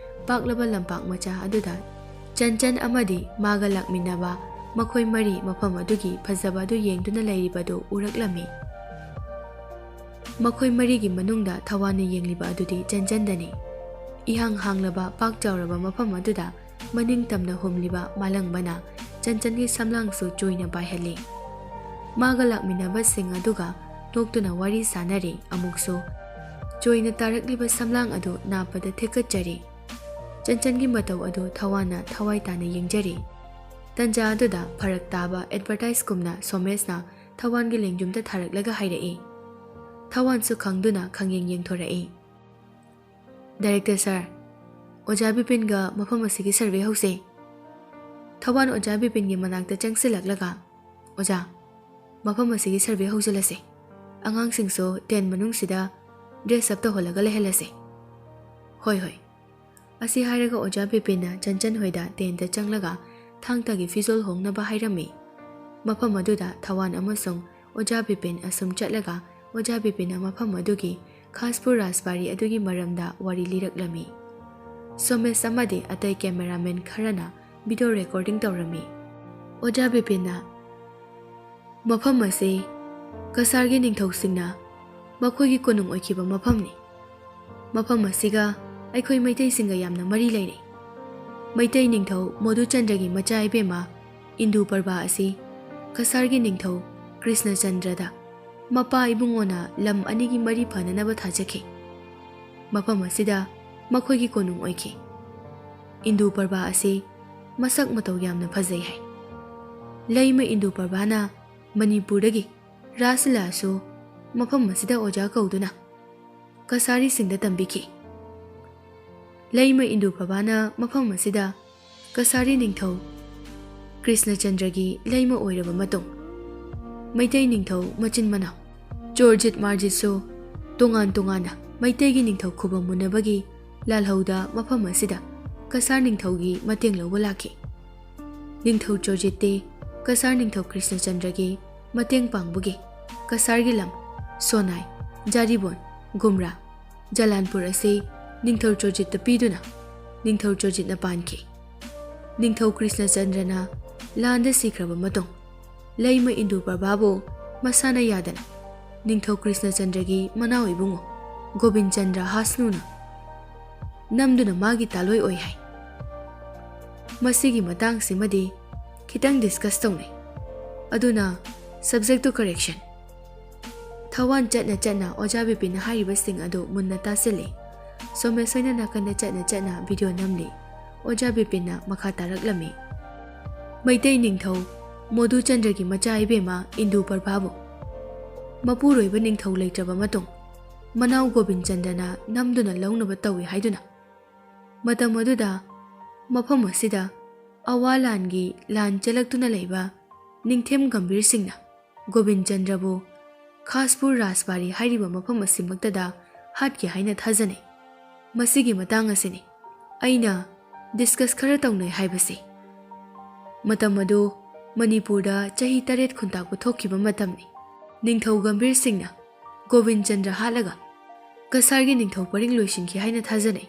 ꯄꯥꯛꯂꯕ ꯂꯝꯄꯥꯛ ꯃꯆꯥ ꯑꯗꯨꯗ ꯆꯟꯆꯟ ꯑꯃꯗꯤ ꯃꯥꯒ ꯂꯥꯛꯃꯤꯟꯅꯕ ꯃꯈꯣꯏ ꯃꯔꯤ ꯃꯐꯝ ꯑꯗꯨꯒꯤ ꯐꯖꯕ ꯑꯗꯨ ꯌꯦꯡꯗꯨꯅ ꯂꯩꯔꯤꯕꯗꯨ ꯎꯔꯛꯂꯝꯃꯤ꯫ ꯃꯈꯣꯏ ꯃꯔꯤꯒꯤ ꯃꯅꯨꯡꯗ ꯊꯋꯥꯟꯅ ꯌꯦꯡꯂꯤꯕ ꯑꯗꯨꯗꯤ ꯆꯟꯆꯟꯗꯅꯤ꯫ ꯏꯍꯥꯡ ꯍꯥꯡꯂꯕ ꯄꯥꯛ ꯆꯥꯎꯔꯕ ꯃꯐꯝ ꯑꯗꯨꯗ ꯃꯅꯤꯡ ꯇꯝꯅ ꯍꯨꯝꯂꯤꯕ ꯃꯥꯂꯪꯕꯅ ꯆꯟꯆꯟꯒꯤ ꯁꯝꯂꯥꯡꯁꯨ ꯆꯣꯏꯅ ꯄꯥꯏꯍꯜꯂꯤ꯫ ꯃꯥꯒ ꯂꯥꯛꯃꯤꯟꯅꯕꯁꯤꯡ ꯑꯗꯨꯒ ꯅꯣꯛꯇꯨꯅ ꯋꯥꯔꯤ ꯁꯥꯅꯔꯤ꯫ ꯑꯃꯨꯛꯁꯨ ꯆꯣꯏꯅ ꯇꯥꯔꯛꯂꯤꯕ ꯁꯝꯂꯥꯡ ꯑꯗꯨ ꯅꯥꯞꯄꯗ ꯊꯦꯛꯀꯠꯆꯔꯤ꯫ ꯆꯟꯆꯟꯒꯤ ꯃꯇꯧ ꯑꯗꯨ ꯊꯋꯥꯟꯅ ꯊꯋꯥꯏ ꯇꯥꯅ ꯌꯦꯡꯖꯔꯤ꯫ ꯇꯟꯖꯥ ꯑꯗꯨꯗ ꯐꯔꯛ ꯇꯥꯕ ꯑꯦꯗꯚꯔꯇꯥꯏꯖꯀꯨꯝꯅ ꯁꯣꯃꯦꯁꯅ ꯊꯋꯥꯟꯒꯤ ꯂꯦꯡꯖꯨꯝꯗ ꯊꯥꯔꯛꯂꯒ ꯍꯥꯏꯔꯛꯏ꯫ ꯊꯋꯥꯟꯁꯨ ꯈꯪꯗꯨꯅ ꯈꯪꯌꯦꯡ ꯌꯦꯡꯊꯣꯔꯛꯏ꯫ "ꯗꯥꯏꯔꯦꯛꯇꯔ ꯁꯥꯔ, ꯑꯣꯖꯥ ꯕꯤꯄꯤꯟꯒ ꯃꯐꯝ ꯑꯁꯤꯒꯤ ꯁꯔꯚꯦ ꯍꯧꯁꯦ"꯫ ꯊꯋꯥꯟ ꯑꯣꯖꯥ ꯕꯤꯄꯤꯟꯒꯤ ꯃꯅꯥꯛꯇ ꯆꯪꯁꯤꯜꯂꯛꯂꯒ, "ꯑꯣꯖꯥ, ꯃꯐꯝ ꯑꯁꯤꯒꯤ ꯁꯔꯚꯦ ꯍꯧꯖꯤꯜꯂꯁꯦ꯫ ꯑꯉꯥꯡꯁꯤꯡꯁꯨ ꯇꯦꯟ ꯃꯅꯨꯡꯁꯤꯗ ꯗ꯭ꯔꯦꯁ ꯑꯞ ꯇꯧꯍꯜꯂꯒ ꯂꯩꯍꯜꯂꯁꯦ"꯫ "ꯍꯣꯏ, ꯍꯣꯏ"꯫ ꯑꯁꯤ ꯍꯥꯏꯔꯒ ꯑꯣꯖꯥ ꯕꯤꯄꯤꯟꯅ ꯆꯟꯆꯟ ꯍꯣꯏꯗ ꯇꯦꯟꯗ ꯆꯪꯂꯒ ꯊꯥꯡ ꯇꯥꯒꯤ ꯐꯤꯖꯣꯜ ꯍꯣꯡꯅꯕ ꯍꯥꯏꯔꯝꯃꯤ꯫ ꯃꯐꯝ ꯑꯗꯨꯗ ꯊꯋꯥꯟ ꯑꯃꯁꯨꯡ ꯑꯣꯖꯥ ꯕꯤꯄꯤꯟ ꯑꯁꯨꯝ ꯆꯠꯂꯒ ꯑꯣꯖꯥ ꯕꯤꯄꯤꯟꯅ ꯃꯐꯝ ꯑꯗꯨꯒꯤ ꯈꯥꯁꯄꯨꯔ ꯔꯥꯖꯕꯥꯔꯤ ꯑꯗꯨꯒꯤ ꯃꯔꯝꯗ ꯋꯥꯔꯤ ꯂꯤꯔꯛꯂꯝꯃꯤ꯫ ꯁꯣꯃꯦꯁ ꯑꯃꯗꯤ ꯑꯇꯩ ꯀꯦꯃꯦꯔꯥꯃꯦꯟ ꯈꯔꯅ ꯚꯤꯗꯤꯑꯣ ꯔꯦꯀꯣꯔꯗꯤꯡ ꯇꯧꯔꯝꯃꯤ꯫ ꯑꯣꯖꯥ ꯕꯤꯄꯤꯟꯅ, "ꯃꯐꯝ ꯑꯁꯤ ꯀꯁꯥꯔꯒꯤ ꯅꯤꯡꯊꯧꯁꯤꯡꯅ ꯃꯈꯣꯏꯒꯤ ꯀꯣꯅꯨꯡ ꯑꯣꯏꯈꯤꯕ ꯃꯐꯝꯅꯤ꯫ ꯃꯐꯝ ꯑꯁꯤꯒ ꯑꯩꯈꯣꯏ ꯃꯩꯇꯩꯁꯤꯡꯒ ꯌꯥꯝꯅ ꯃꯔꯤ ꯂꯩꯅꯩ꯫ ꯃꯩꯇꯩ ꯅꯤꯡꯊꯧ ꯃꯣꯗꯨꯆꯟꯗ꯭ꯔꯒꯤ ꯃꯆꯥ ꯏꯕꯦꯝꯃ ꯏꯟꯗꯨ ꯄ꯭ꯔꯚꯥ ꯑꯁꯤ ꯀꯁꯥꯔꯒꯤ ꯅꯤꯡꯊꯧ ꯀ꯭ꯔꯤꯁꯅꯆꯟꯗ꯭ꯔꯗ ꯃꯄꯥ ꯏꯕꯨꯡꯉꯣꯅ ꯂꯝ ꯑꯅꯤꯒꯤ ꯃꯔꯤ ꯐꯅꯅꯕ ꯊꯥꯖꯈꯤ꯫ ꯃꯐꯝ ꯑꯁꯤꯗ ꯃꯈꯣꯏꯒꯤ ꯀꯣꯅꯨꯡ ꯑꯣꯏꯈꯤ꯫ ꯏꯟꯗꯨ ꯄ꯭ꯔꯚꯥ ꯑꯁꯤ ꯃꯁꯛ ꯃꯇꯧ ꯌꯥꯝꯅ ꯐꯖꯩ ꯍꯥꯏ꯫ ꯂꯩꯃ ꯏꯟꯗꯨ ꯄ꯭ꯔꯚꯥꯅ ꯃꯅꯤꯄꯨꯔꯗꯒꯤ ꯔꯥꯁꯂꯤꯂꯥꯁꯨ ꯃꯐꯝ ꯑꯁꯤꯗ ꯑꯣꯖꯥ ꯀꯧꯗꯨꯅ ꯀꯁꯥꯔꯤꯁꯤꯡꯗ ꯇꯝꯕꯤꯈꯤ꯫ ꯂꯩꯃ ꯏꯟꯗꯨ ꯄ꯭ꯔꯚꯥꯅ ꯃꯐꯝ ꯑꯁꯤꯗ ꯀꯁꯥꯔꯤ ꯅꯤꯡꯊꯧ ꯀ꯭ꯔꯤꯁꯅꯆꯟꯗ꯭ꯔꯒꯤ ꯂꯩꯃ ꯑꯣꯏꯔꯕ ꯃꯇꯨꯡ, ꯃꯩꯇꯩ ꯅꯤꯡꯊꯧ ꯃꯆꯤꯟ ꯃꯅꯥꯎ ꯆꯣꯔꯖꯤꯠ ꯃꯥꯔꯖꯤꯠꯁꯨ ꯇꯣꯉꯥꯟ ꯇꯣꯉꯥꯟꯅ ꯃꯩꯇꯩꯒꯤ ꯅꯤꯡꯊꯧ ꯈꯨꯕꯝ ꯃꯨꯟꯅꯕꯒꯤ ꯂꯥꯜꯍꯧꯗ ꯃꯐꯝ ꯑꯁꯤꯗ ꯀꯁꯥꯔ ꯅꯤꯡꯊꯧꯒꯤ ꯃꯇꯦꯡ ꯂꯧꯕ ꯂꯥꯛꯈꯤ꯫ ꯅꯤꯡꯊꯧ ꯆꯣꯔꯖꯤꯠꯇꯤ ꯀꯁꯥꯔ ꯅꯤꯡꯊꯧ ꯀ꯭ꯔꯤꯁꯅꯆꯟꯗ꯭ꯔꯒꯤ ꯃꯇꯦꯡ ꯄꯥꯡꯕꯒꯤ ꯀꯁꯥꯔꯒꯤ ꯂꯝ ꯁꯣꯅꯥꯏ, ꯖꯥꯔꯤꯕꯣꯟ, ꯒꯨꯝꯔꯥ, ꯖꯂꯥꯟꯄꯨꯔ ꯑꯁꯤ ꯅꯤꯡꯊꯧ ꯆꯣꯔꯖꯤꯠꯇ ꯄꯤꯗꯨꯅ ꯅꯤꯡꯊꯧ ꯆꯣꯔꯖꯤꯠꯅ ꯄꯥꯟꯈꯤ꯫ ꯅꯤꯡꯊꯧ ꯀ꯭ꯔꯤꯁꯅꯆꯟꯗ꯭ꯔꯅ ꯂꯥꯟꯗ ꯁꯤꯈ꯭ꯔꯕ ꯃꯇꯨꯡ, ꯂꯩꯃ ꯏꯟꯗꯨ ꯄ꯭ꯔꯚꯥꯕꯨ ꯃꯁꯥꯅ ꯌꯥꯗꯅ ꯅꯤꯡꯊꯧ ꯀ꯭ꯔꯤꯁꯅꯆꯟꯗ꯭ꯔꯒꯤ ꯃꯅꯥꯎ ꯏꯕꯨꯡꯉꯣ ꯒꯣꯕꯤꯟꯆꯟꯗ꯭ꯔ ꯍꯥꯁꯅꯨꯅ ꯅꯝꯗꯨꯅ ꯃꯥꯒꯤ ꯇꯥꯂꯣꯏ ꯑꯣꯏ ꯍꯥꯏ꯫ ꯃꯁꯤꯒꯤ ꯃꯇꯥꯡꯁꯤꯃꯗꯤ ꯈꯤꯇꯪ discuss ꯇꯧꯅꯩ꯫ ꯑꯗꯨꯅ subject to correction꯫ ꯊꯋꯥꯟ ꯆꯠꯅ ꯆꯠꯅ ꯑꯣꯖꯥ ꯕꯤꯄꯤꯟꯅ ꯍꯥꯏꯔꯤꯕꯁꯤꯡ ꯑꯗꯨ ꯃꯨꯟꯅ ꯇꯥꯁꯤꯜꯂꯤ꯫ ꯁꯣꯃꯦꯁ ꯍꯣꯏꯅ ꯅꯥꯀꯟꯗ ꯆꯠꯅ ꯆꯠꯅ video ꯅꯝꯂꯤ꯫ ꯑꯣꯖꯥ ꯕꯤꯄꯤꯟꯅ ꯃꯈꯥ ꯇꯥꯔꯛꯂꯝꯃꯤ꯫ ꯃꯩꯇꯩ ꯅꯤꯡꯊꯧ ꯃꯣꯗꯨꯆꯟꯗ꯭ꯔꯒꯤ ꯃꯆꯥ ꯏꯕꯦꯝꯃ ꯏꯟꯗꯨ ꯄ꯭ꯔꯚꯥꯕꯨ ꯃꯄꯨꯔꯣꯏꯕ ꯅꯤꯡꯊꯧ ꯂꯩꯇ꯭ꯔꯕ ꯃꯇꯨꯡ, ꯃꯅꯥꯎ ꯒꯣꯕꯤꯟꯆꯟꯗ꯭ꯔꯅ ꯅꯝꯗꯨꯅ ꯂꯧꯅꯕ ꯇꯧꯏ ꯍꯥꯏꯗꯨꯅ, ꯃꯇꯝ ꯑꯗꯨꯗ ꯃꯐꯝ ꯑꯁꯤꯗ ꯑꯋꯥ ꯂꯥꯟꯒꯤ ꯂꯥꯟ ꯆꯦꯜꯂꯛꯇꯨꯅ ꯂꯩꯕ ꯅꯤꯡꯊꯦꯝ ꯒꯝꯚꯤꯔ ꯁꯤꯡꯅ ꯒꯣꯕꯤꯟꯆꯟꯗ꯭ꯔꯕꯨ ꯈꯥꯁꯄꯨꯔ ꯔꯥꯖꯕꯥꯔꯤ ꯍꯥꯏꯔꯤꯕ ꯃꯐꯝ ꯑꯁꯤꯃꯛꯇꯗ ꯍꯥꯠꯈꯤ ꯍꯥꯏꯅ ꯊꯥꯖꯅꯩ꯫ ꯃꯁꯤꯒꯤ ꯃꯇꯥꯡ ꯑꯁꯤꯅꯤ ꯑꯩꯅ discuss ꯈꯔ ꯇꯧꯅꯩ ꯍꯥꯏꯕꯁꯤ꯫ ꯃꯇꯝ ꯑꯗꯨ ꯃꯅꯤꯄꯨꯔꯗ ꯆꯍꯤ ꯇꯔꯦꯠ ꯈꯨꯟꯇꯥꯛꯄ ꯊꯣꯛꯈꯤꯕ ꯃꯇꯝꯅꯤ꯫ ꯅꯤꯡꯊꯧ ꯒꯝꯚꯤꯔ ꯁꯤꯡꯅ ꯒꯣꯕꯤꯟꯆꯟꯗ꯭ꯔ ꯍꯥꯠꯂꯒ ꯀꯁꯥꯔꯒꯤ ꯅꯤꯡꯊꯧ ꯄꯔꯤꯡ ꯂꯣꯏꯁꯤꯟꯈꯤ ꯍꯥꯏꯅ ꯊꯥꯖꯅꯩ꯫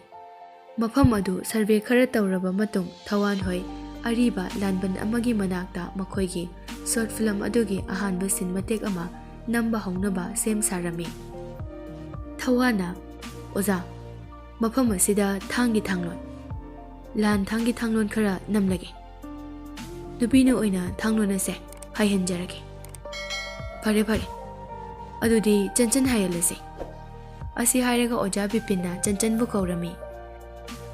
ꯃꯐꯝ ꯑꯗꯨ survey ꯈꯔ ꯇꯧꯔꯕ ꯃꯇꯨꯡ ꯊꯋꯥꯟ ꯍꯣꯏ ꯑꯔꯤꯕ ꯂꯥꯟꯕꯟ ꯑꯃꯒꯤ ꯃꯅꯥꯛꯇ ꯃꯈꯣꯏꯒꯤ short film ꯑꯗꯨꯒꯤ ꯑꯍꯥꯟꯕ scene ꯃꯇꯦꯛ ꯑꯃ ꯅꯝꯕ ꯍꯧꯅꯕ ꯁꯦꯝ ꯁꯥꯔꯝꯃꯤ꯫ ꯊꯋꯥꯟꯅ, "ꯑꯣꯖꯥ, ꯃꯐꯝ ꯑꯁꯤꯗ ꯊꯥꯡꯒꯤ ꯊꯥꯡꯂꯣꯟ, ꯂꯥꯟ ꯊꯥꯡꯒꯤ ꯊꯥꯡꯂꯣꯟ ꯈꯔ ꯅꯝꯂꯒꯦ꯫ ꯅꯨꯄꯤꯅ ꯑꯣꯏꯅ ꯊꯥꯡꯂꯣꯟ ꯑꯁꯦ ꯍꯥꯏꯍꯟꯖꯔꯒꯦ꯫ ꯐꯔꯦ ꯐꯔꯦ, ꯑꯗꯨꯗꯤ ꯆꯟꯆꯟ ꯍꯥꯏꯍꯜꯂꯁꯤ꯫ ꯑꯁꯤ ꯍꯥꯏꯔꯒ ꯑꯣꯖꯥ ꯕꯤꯄꯤꯟꯅ ꯆꯟꯆꯟꯕꯨ ꯀꯧꯔꯝꯃꯤ꯫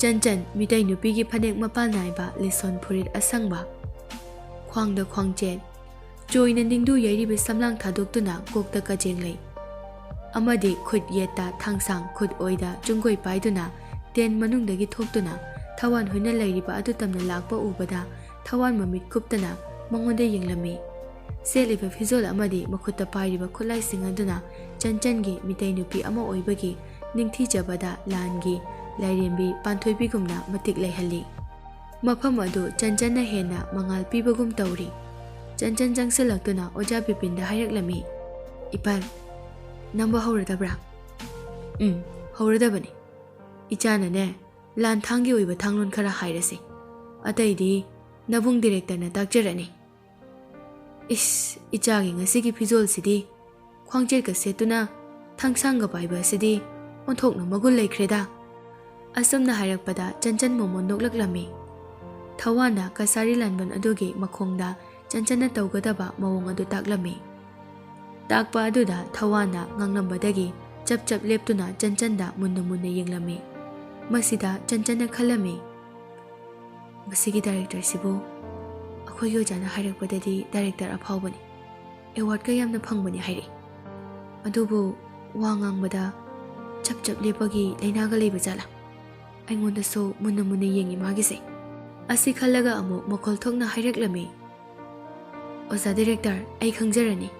ꯆꯟꯆꯟ ꯃꯤꯇꯩ ꯅꯨꯄꯤꯒꯤ ꯐꯅꯦꯛ ꯃꯄꯥꯟ ꯅꯥꯏꯕ, ꯂꯤꯁꯣꯟ ꯐꯨꯔꯤꯠ ꯑꯁꯪꯕ, ꯈ꯭ꯋꯥꯡꯗ ꯈ꯭ꯋꯥꯡꯆꯦꯟ, ꯆꯣꯏꯅ ꯅꯤꯡꯗꯨ ꯌꯩꯔꯤꯕ ꯁꯝꯂꯥꯡ ꯊꯥꯗꯣꯛꯇꯨꯅ ꯀꯣꯛꯇ ꯀꯖꯦꯡ ꯂꯩ ꯑꯃꯗꯤ ꯈꯨꯠ ꯌꯦꯠꯇ ꯊꯥꯡꯁꯥꯡ, ꯈꯨꯠ ꯑꯣꯏꯗ ꯆꯨꯡꯒꯣꯏ ꯄꯥꯏꯗꯨꯅ ꯇꯦꯟ ꯃꯅꯨꯡꯗꯒꯤ ꯊꯣꯛꯇꯨꯅ ꯊꯋꯥꯟ ꯍꯣꯏꯅ ꯂꯩꯔꯤꯕ ꯑꯗꯨ ꯇꯝꯅ ꯂꯥꯛꯄ ꯎꯕꯗ ꯊꯋꯥꯟ ꯃꯃꯤꯠ ꯀꯨꯞꯇꯅ ꯃꯉꯣꯟꯗ ꯌꯦꯡꯂꯝꯃꯤ꯫ ꯁꯦꯠꯂꯤꯕ ꯐꯤꯖꯣꯜ ꯑꯃꯗꯤ ꯃꯈꯨꯠꯇ ꯄꯥꯏꯔꯤꯕ ꯈꯨꯠꯂꯥꯏꯁꯤꯡ ꯑꯗꯨꯅ ꯆꯟꯆꯟꯒꯤ ꯃꯤꯇꯩ ꯅꯨꯄꯤ ꯑꯃ ꯑꯣꯏꯕꯒꯤ ꯅꯤꯡꯊꯤꯖꯕꯗ ꯂꯥꯟꯒꯤ ꯂꯥꯏꯔꯦꯝꯕꯤ ꯄꯥꯟꯊꯣꯏꯕꯤꯒꯨꯝꯅ ꯃꯇꯤꯛ ꯂꯩꯍꯜꯂꯤ꯫ ꯃꯐꯝ ꯑꯗꯨ ꯆꯟꯆꯟꯅ ꯍꯦꯟꯅ ꯃꯉꯥꯜ ꯄꯤꯕꯒꯨꯝ ꯇꯧꯔꯤ꯫ ꯆꯟꯆꯟ ꯆꯪꯁꯤꯜꯂꯛꯇꯨꯅ ꯑꯣꯖꯥ ꯕꯤꯄꯤꯟꯗ ꯍꯥꯏꯔꯛꯂꯝꯃꯤ, "ꯏꯄꯥꯜ, ꯅꯝꯕ ꯍꯧꯔꯗꯕ꯭ꯔꯥ?" "ꯎꯝ, ꯍꯧꯔꯗꯕꯅꯤ꯫ ꯏꯆꯥꯅꯅꯦ, ꯂꯥꯟꯊꯥꯡꯒꯤ ꯑꯣꯏꯕ ꯊꯥꯡꯂꯣꯟ ꯈꯔ ꯍꯥꯏꯔꯁꯤ꯫ ꯑꯇꯩꯗꯤ ꯅꯕꯨꯡ ꯗꯤꯔꯦꯛꯇꯔꯅ ꯇꯥꯛꯆꯔꯅꯤ꯫" "ꯏꯁ, ꯏꯆꯥꯒꯤ ꯉꯁꯤꯒꯤ ꯐꯤꯖꯣꯜꯁꯤꯗꯤ, ꯈ꯭ꯋꯥꯡꯆꯦꯠꯀ ꯁꯦꯠꯇꯨꯅ ꯊꯥꯡꯁꯥꯡꯒ ꯄꯥꯏꯕ ꯑꯁꯤꯗꯤ ꯑꯣꯟꯊꯣꯛꯅ ꯃꯒꯨꯟ ꯂꯩꯈ꯭ꯔꯦꯗ!" ꯑꯁꯨꯝꯅ ꯍꯥꯏꯔꯛꯄꯗ ꯆꯟꯆꯟ ꯃꯣꯃꯣꯟ ꯅꯣꯛꯂꯛꯂꯝꯃꯤ꯫ ꯊꯋꯥꯟꯅ ꯀꯁꯥꯔꯤ ꯂꯥꯟꯕꯟ ꯑꯗꯨꯒꯤ ꯃꯈꯣꯡꯗ ꯆꯟꯆꯟꯅ ꯇꯧꯒꯗꯕ ꯃꯑꯣꯡ ꯑꯗꯨ ꯇꯥꯛꯂꯝꯃꯤ꯫ ꯇꯥꯛꯄ ꯑꯗꯨꯗ ꯊꯋꯥꯟꯅ ꯉꯥꯡꯂꯝꯕꯗꯒꯤ ꯆꯞ ꯆꯞ ꯂꯦꯞꯇꯨꯅ ꯆꯟꯆꯟꯗ ꯃꯨꯟꯅ ꯃꯨꯟꯅ ꯌꯦꯡꯂꯝꯃꯤ꯫ ꯃꯁꯤꯗ ꯆꯟꯆꯟꯅ ꯈꯜꯂꯝꯃꯤ, "ꯃꯁꯤꯒꯤ ꯗꯥꯏꯔꯦꯛꯇꯔꯁꯤꯕꯨ ꯑꯩꯈꯣꯏꯒꯤ ꯑꯣꯖꯥꯅ ꯍꯥꯏꯔꯛꯄꯗꯗꯤ ꯗꯥꯏꯔꯦꯛꯇꯔ ꯑꯐꯥꯎꯕꯅꯤ, ꯑꯦꯋꯥꯔꯗꯀ ꯌꯥꯝꯅ ꯐꯪꯕꯅꯤ ꯍꯥꯏꯔꯛꯏ꯫ ꯑꯗꯨꯕꯨ ꯋꯥ ꯉꯥꯡꯕꯗ ꯆꯞ ꯆꯞ ꯂꯦꯞꯄꯒꯤ ꯂꯥꯏꯅꯥꯒ ꯂꯩꯕ ꯖꯥꯠꯂꯥ? ꯑꯩꯉꯣꯟꯗꯁꯨ ꯃꯨꯟꯅ ꯃꯨꯟꯅ ꯌꯦꯡꯉꯤ ꯃꯥꯒꯤꯁꯦ꯫" ꯑꯁꯤ ꯈꯜꯂꯒ ꯑꯃꯨꯛ ꯃꯈꯣꯜ ꯊꯣꯛꯅ ꯍꯥꯏꯔꯛꯂꯝꯃꯤ, "ꯑꯣꯖꯥ ꯗꯥꯏꯔꯦꯛꯇꯔ, ꯑꯩ ꯈꯪꯖꯔꯅꯤ꯫"